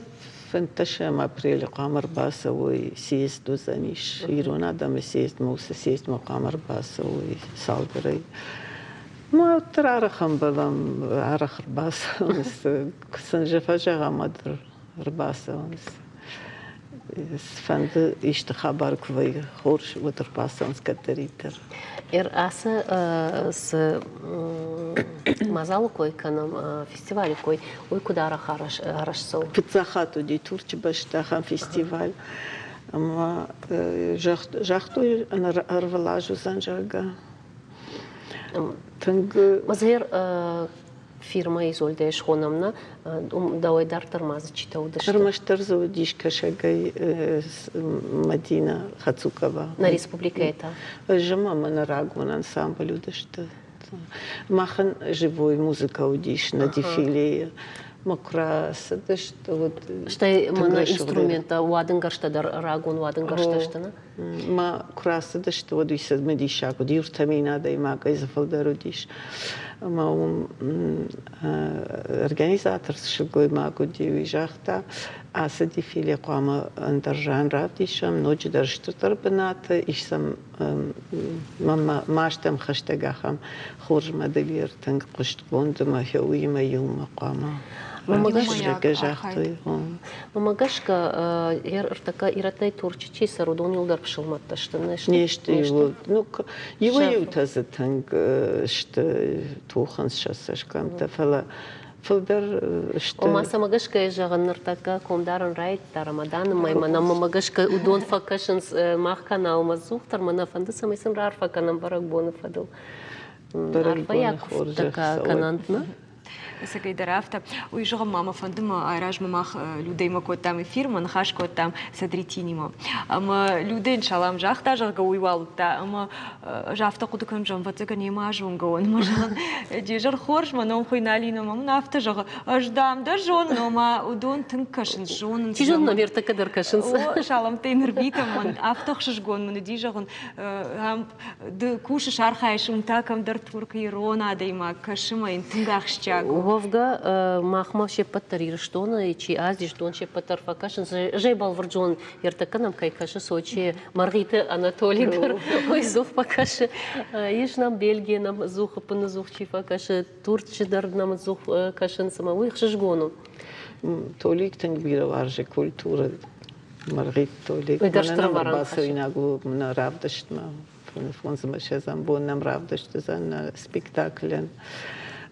Фынддӕсӕм апрелы хъуамӕ ӕрбацӕуой, съезд уыдзӕнис, ирон адӕмы съездмӕ, уыцы съездмӕ хъуамӕ ӕрбацӕуой цалдӕрӕй. Ма уӕддӕр арӕх ӕмбӕлӕм, арӕх ӕрбацӕуынц, куы сын фӕзӕгъӕм, уӕд ӕрбацӕуынц. Цыфӕнды исты хабар куы вӕййы хорз, уӕд ӕрбацӕуынц кӕддӕриддӕр. Ацы цы мадзалы кой кӕнӕм, фестивалы кой, уый куыд арӕх арӕзт цӕуы? Фыццаг хатт уыди Турчы бӕсты ахӕм фестиваль. Ӕмӕ загътой, ӕрвылаз уыдзӕн, зӕгъгӕ. Тынг. Мазер фирмӕ Изольдӕйы схонӕм нӕ, дӕуӕй дарддӕр ма дзы читӕ уыдысты? Ӕрмӕстдӕр дзы уыдис кӕсӕгӕй Мадина Хацукова. Нӕ республикӕйы та? Ӕз ӕмӕ мӕнӕ рагон ансамбль уыдысты. Махӕн живой музыка уыдис нӕ дефилейы. Мӕ куы рацыдысты, уӕд Стӕй мӕнӕ инструменттӕ, уадынгӕрзтӕ дӕр рагон уадынгӕрзтӕ сты, нӕ? Ма куы рацыдысты, уӕд уый цымыдисаг уыд. Иу адӕймагӕй дзы фылдӕр уыдис. Ӕмӕ уым организатор цы сылгоймаг уыди, уый загъта, ацы дефиле хъуамӕ ӕндӕр ран равдисӕм, ноджыдӕр стырдӕр бынаты, ис сӕм ма стӕм хӕстӕг ахӕм хорз модельер, тынг хъуыстгонд ӕмӕ уыимӕ иумӕ хъуамӕ загътой. Уымӕ гӕсгӕ ӕртӕккӕ ирӕттӕй Турчы чи цӕры, уыдон иуылдӕр пысылмӕттӕ сты, не сты? Не сты иууыл. Ну, иуӕй-иутӕ дзы тынг сты, тухынц сӕ цӕсгӕмттӕ, фӕлӕ фылдӕр сты. Ома цӕмӕ гӕсгӕ зӕгъын, ныртӕккӕ комдарӕн райдыдта Рамаданы мӕймӕ, нӕммӕ гӕсгӕ уыдон фӕкӕсынц мах каналмӕ ӕдзухдӕр, мӕ нӕ фӕнды, цӕмӕй сын раарфӕ кӕнӕм бӕрӕгбоны фӕдыл. Арфӕйаг куывдтӕ кӕнӕнт, нӕ? Ӕцӕгӕйдӕр афтӕ. Уый зӕгъын ма мӕ фӕнды, мӕ айразмӕ мах Людӕимӕ кодтам эфирмӕ, ныхас кодтам Садритинимӕ. Ӕмӕ Людӕ йын салам загъта, зӕгъгӕ, уый уал уыдта. Ӕмӕ ӕз афтӕ хъуыды кӕнын, зӕгъын, ӕвӕццӕгӕн йемӕ азонгӕ уон. Ӕмӕ зӕгъын, де зӕр хорз, мӕ ном хуыйны Алинӕ, ӕмӕ мын афтӕ зӕгъы, ӕз, дам, дӕ зонын, ома уыдон тынг кӕсынц, зонынц. Чи зоны, нӕм дӕр кӕсынц. О, саламтӕ йын ӕрвитӕм, мӕн афтӕ ӕхсызгон мын уыди, зӕгъын, ды кусыс, архайыс, уым та кӕмдӕр Туркы ирон адӕймаг кӕсы мӕ йын тынг ахсджиаг у. Уӕвгӕ, махмӕ се ппӕт дӕр Ирыстоны чи азис, дон се ппӕт дӕр фӕкӕсынц. Зӕй бӕлвырд зон, ӕртӕккӕ нӕм кӕй кӕсы Сочийы Мӕргъиты Анатоли дӕр, уый дзух фӕкӕсы. Ис нӕм Бельгийы нӕм дзух, ӕппыны дзух чи фӕкӕсы, Турчы дӕр нӕм дзух кӕсынц ӕмӕ уый ӕхсызгон у. Толик тынг бирӕ уарзы культурӕ. Мӕргъиты Толик. Мӕнӕ нӕм ӕрбацӕуинаг у нӕ равдыстмӕ. Фондзмӕ бон нӕм равдыст уыдзӕн нӕ спектаклӕн.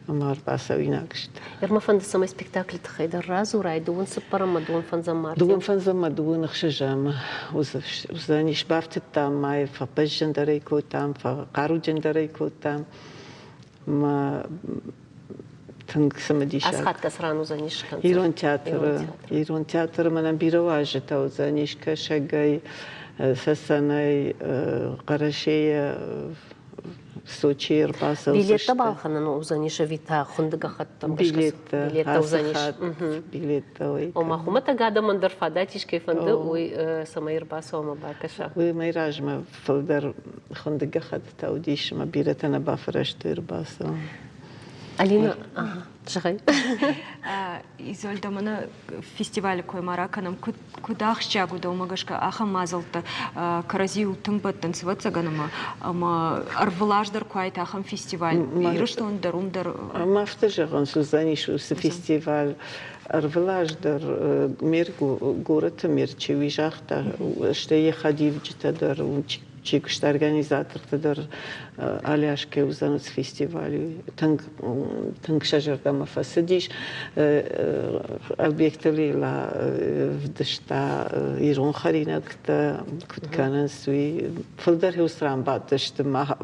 Ӕмӕ ӕрбацӕуинаг сты. Ӕрмӕ фӕнды, цӕмӕй спектаклы тыххӕй дӕр радзурай дыууын цыппӕрӕммӕ, дыууын фӕндзӕм марты. Дыууын фӕндзӕммӕ, дыууын ӕхсӕзӕмы уыдзӕнис. Бафтыдтам ма йӕ, фӕбӕзджындӕр ӕй кодтам, фӕхъаруджындӕр ӕй кодтам. Мӕ тынг цымыдисаг. Ацы хатт кӕцы ран уыдзӕнис концерт? Ирон театры. Ирон театры мӕнӕн бирӕ уазджытӕ уыдзӕнис Кӕсӕгӕй, Цӕцӕнӕй, Хъӕрӕсейӕ, Сочийы ӕрбацӕудзысты. Билеттӕ балхӕнӕн уыдзӕнис ӕви та хуынды гӕххӕттӕм гӕсгӕ? Билеттӕ. Билеттӕ уыдзӕнис. Билеттӕ. Ома хуымӕтӕг адӕмӕн дӕр фадат ис, кӕй фӕнды, уый цӕмӕй ӕрбацӕуа ӕмӕ бакӕса. Уый размӕ фылдӕр хуынды гӕххӕттытӕ уыдис ӕмӕ бирӕтӕ нӕ бафӕрӕзтой ӕрбацӕуын. Алина, зӕгъай. Изольда, мӕнӕ фестивалы кой ма ракӕнӕм. Куыд куыд ахсджиаг у дӕумӕ гӕсгӕ ахӕм мадзӕлттӕ кӕрӕдзийыл тынг бӕттынц, ӕвӕццӕгӕн, ӕмӕ ӕмӕ ӕрвылаз дӕр куы уаид ахӕм фестиваль Ирыстон дӕр, уым дӕр. Ӕмӕ афтӕ зӕгъынц, уыдзӕнис уыцы фестиваль ӕрвылаз дӕр мер горӕты мер чи уый загъта, стӕй йӕ хӕдивджытӕ дӕр, чи куыста организатортӕ дӕр Аляскӕ уыдзӕн уыцы фестиваль. Тынг, тынг сӕ зӕрдӕмӕ фӕцыдис. Ӕлбегты Лейла вдыста ирон хӕринӕгтӕ куыд кӕнынц, уый. Фылдӕр ран бадтысты мах.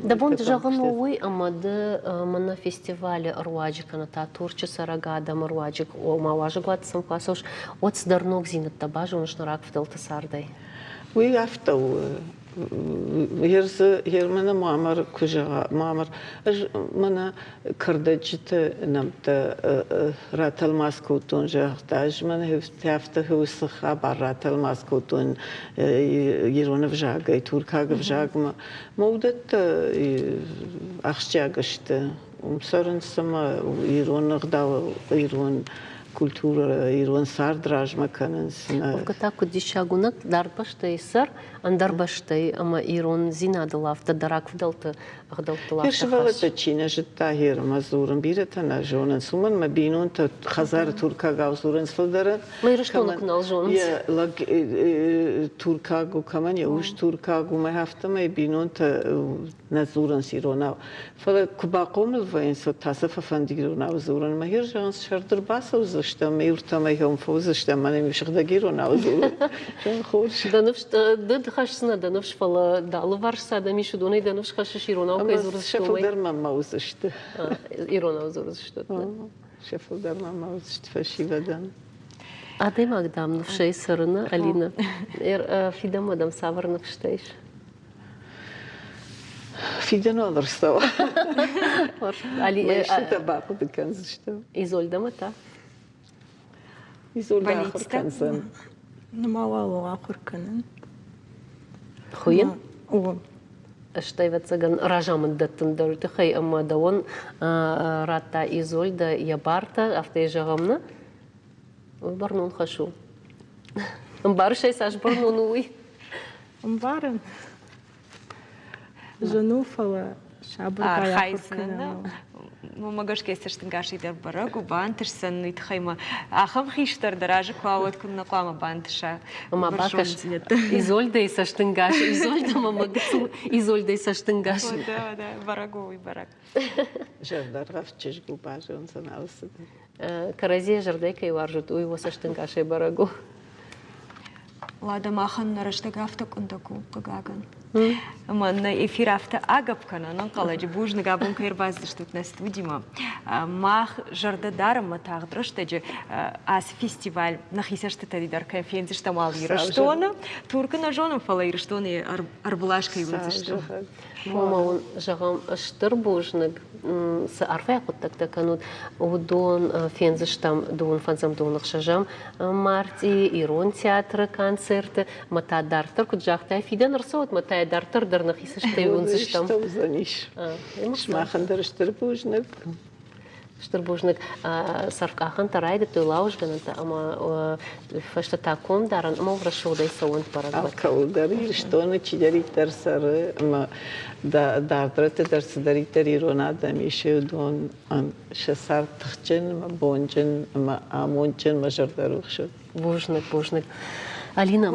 Дӕ бон зӕгъын у уый, ӕмӕ ды мӕнӕ фестивалы ӕруаджы кӕнӕ та Турчы цӕрӕг адӕмы руаджы, ома уазӕгуат сӕм куы ацӕуыс, уӕд цыдӕр ногдзинӕдтӕ базоныс нӕ рагфыдӕлты цардӕй? Уый афтӕ у. Герзы Германы Муамар куы зӕгъа, Муамар, ӕз мӕнӕ кӕрдӕджыты нӕмттӕ ратӕлмац кодтон, загъта, ӕз мӕнӕ афтӕ уыцы хабар ратӕлмац кодтон ирон ӕвзагӕй туркаг ӕвзагмӕ. Мӕ уыдӕттӕ ахсджиаг сты. Уым цӕрынц ӕмӕ ирон ӕгъдау, ирон культурӕ, ирон цард размӕ кӕнынц. Уӕвгӕ та куыд диссаг у, нӕ дард бӕстӕйы сӕр, ӕндӕр бӕстӕйы ӕмӕ ирондзинадыл афтӕ дӕр рагфыдӕлты ӕгъдӕуттыл афтӕ Йӕ сывӕллӕттӕ чи нӕ зыдта Гермӕ дзурын, бирӕтӕ нӕ зонынц. Уымӕн мӕ бинонтӕ хӕдзары туркагау дзурынц фылдӕрӕн. Мӕ Ирыстоны куы нал зонынц. Йӕ лӕг туркаг у, кӕмӕн йӕ ус туркаг у, мӕ афтӕмӕй бинонтӕ нӕ дзурынц иронау. Фӕлӕ куы бахъомыл вӕййынц, уӕд та сӕ фӕфӕнды иронау дзурын. Мӕ хир зӕгъынц, сӕрды рбацӕудзыстӕм, иуртӕм ӕй фӕуыдзыстӕм, мӕнӕ ме сыгъдӕг иронау дзурын. Хорз. Дӕ ныфс ды хӕсдзынӕ дӕ ныфс, фӕлӕ дӕ алыварс цы адӕм ис, уыдонӕй дӕ ныфс хӕссыс иронау кӕй дзурдзысты, Сӕ фылдӕр мӕнмӕ уыдзысты. Иронау дзурдзысты. Сӕ фылдӕр мӕнмӕ уыдзысты фӕсивӕдӕн. Адӕймаг, дам, ныфсӕй цӕрыны, Алина. Фидӕнмӕ дӕм цавӕр ныфстӕ ис? Фидӕн уал ӕрцӕуа. Мӕстытӕ бахъуыды кӕндзысты. Изольдӕмӕ та? Изольдӕ ахуыр кӕндзӕн. Нырма уал ахуыр кӕнын. Хуыйын? О. Стӕй, ӕвӕццӕгӕн, разамынд дӕттын дӕр уый тыххӕй, ӕмӕ дӕуӕн радта Изольдӕ йӕ бартӕ, афтӕ йӕ зӕгъӕм, нӕ? Уый бӕрнон хӕс у. Ӕмбарыс ӕй, цас бӕрнон у, уый? Ӕмбарын. Зын у, фӕлӕ сабыргай ахуыр кӕнын. Мӕ гӕсгӕ цӕстӕнгасӕй дӕр бӕрӕг у, бантысдзӕн уый тыххӕй ма ахӕм хистӕр дӕ разы куы уа, уӕд куыннӕ хъуамӕ бантыса. Ма бакӕс Изольдӕйы цӕстӕнгас, Изольдӕ мӕ гыццыл Изольдӕйы цӕстӕнгас. Да, бӕрӕг у, уый бӕрӕг. Зӕрдӕргъӕвд чызг у, базондзӕн алцыдӕр. Кӕрӕдзийӕ зӕрдӕй кӕй уарзут, уый уӕ цӕстӕнгасӕй бӕрӕг у. Уӕдӕ махӕн нӕ рӕстӕг афтӕ къуындӕг у, хъыгагӕн. Ӕмӕ нӕ эфир афтӕ агӕпп кӕна, ӕнӕнхъӕлӕджы бузныг абон кӕй ӕрбацыдыстут нӕ студимӕ. Мах зӕрдӕ дарӕм мӕ тагъд рӕстӕджы ацы фестиваль нӕхи цӕстытӕй дӕр кӕй фендзыстӕм уал Ирыстоны. Туркы нӕ зонын, фӕлӕ Ирыстоны ӕрвылаз кӕй уындзыстӕм. Ома уын зӕгъӕм стыр бузныг, цы арфӕйаг хъуыддӕгтӕ кӕнут, уыдон фендзыстӕм дыууын фӕндзӕм, дыууын ӕхсӕзӕм мартъи Ирон театры концерты. Мӕ та дарддӕр, куыд загътай, фидӕн ӕрцӕуӕд, мӕ та дарддӕр дӕр нӕхи цӕстӕй уындзыстӕм. Уыдзӕнис. Сымахӕн дӕр стыр бузныг. Стыр бузныг. Цӕрвкъахӕнтӕ райдыдтой лауызгӕнӕнтӕ ӕмӕ фӕстӕ та комдарӕн ӕмӕ рӕсугъдӕй цӕуӕнт бӕрӕгбӕттӕ. Алкӕуыл дӕр Ирыстоны чидӕриддӕр цӕры ӕмӕ дард рӕтты дӕр цыдӕриддӕр ирон адӕм ис, уыдон сӕ цард тыхджын ӕмӕ бонджын ӕмӕ амондджын ӕмӕ зӕрдӕрухс. Бузныг, бузныг. Алина,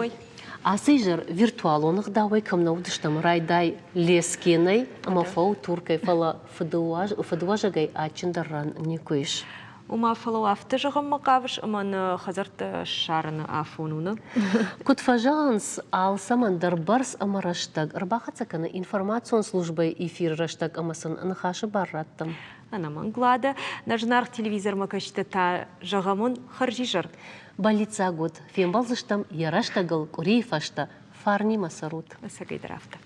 Ацы изӕр виртуалон ӕгъдауӕй кӕм нӕ уыдыстӕм, райдай Лескенӕй ӕмӕ фӕу Туркӕй, фӕлӕ фыдуӕзӕгӕй адджындӕр ран никуы ис. Ома, фӕлӕ афтӕ зӕгъынмӕ хъавыс, ӕмӕ нӕ хӕдзӕрттӕ ссарыны афон у, нӕ? Куыд фӕзӕгъынц, алцӕмӕн дӕр бӕрц ӕмӕ рӕстӕг ӕрбахӕццӕ кӕны информацион службӕйы эфиры рӕстӕг ӕмӕ сын ныхасы бар раттӕм. Ӕнӕмӕнг, Лада, нӕ зынаргъ телевизормӕ кӕсджытӕ та зӕгъӕм уын хӕрзизӕр. Бӕллиццаг уыд, фембӕлдзыстӕм йӕ рӕстӕгыл къуырийы фӕстӕ, фарнимӕ цӕрут. Ӕцӕгӕйдӕр афтӕ.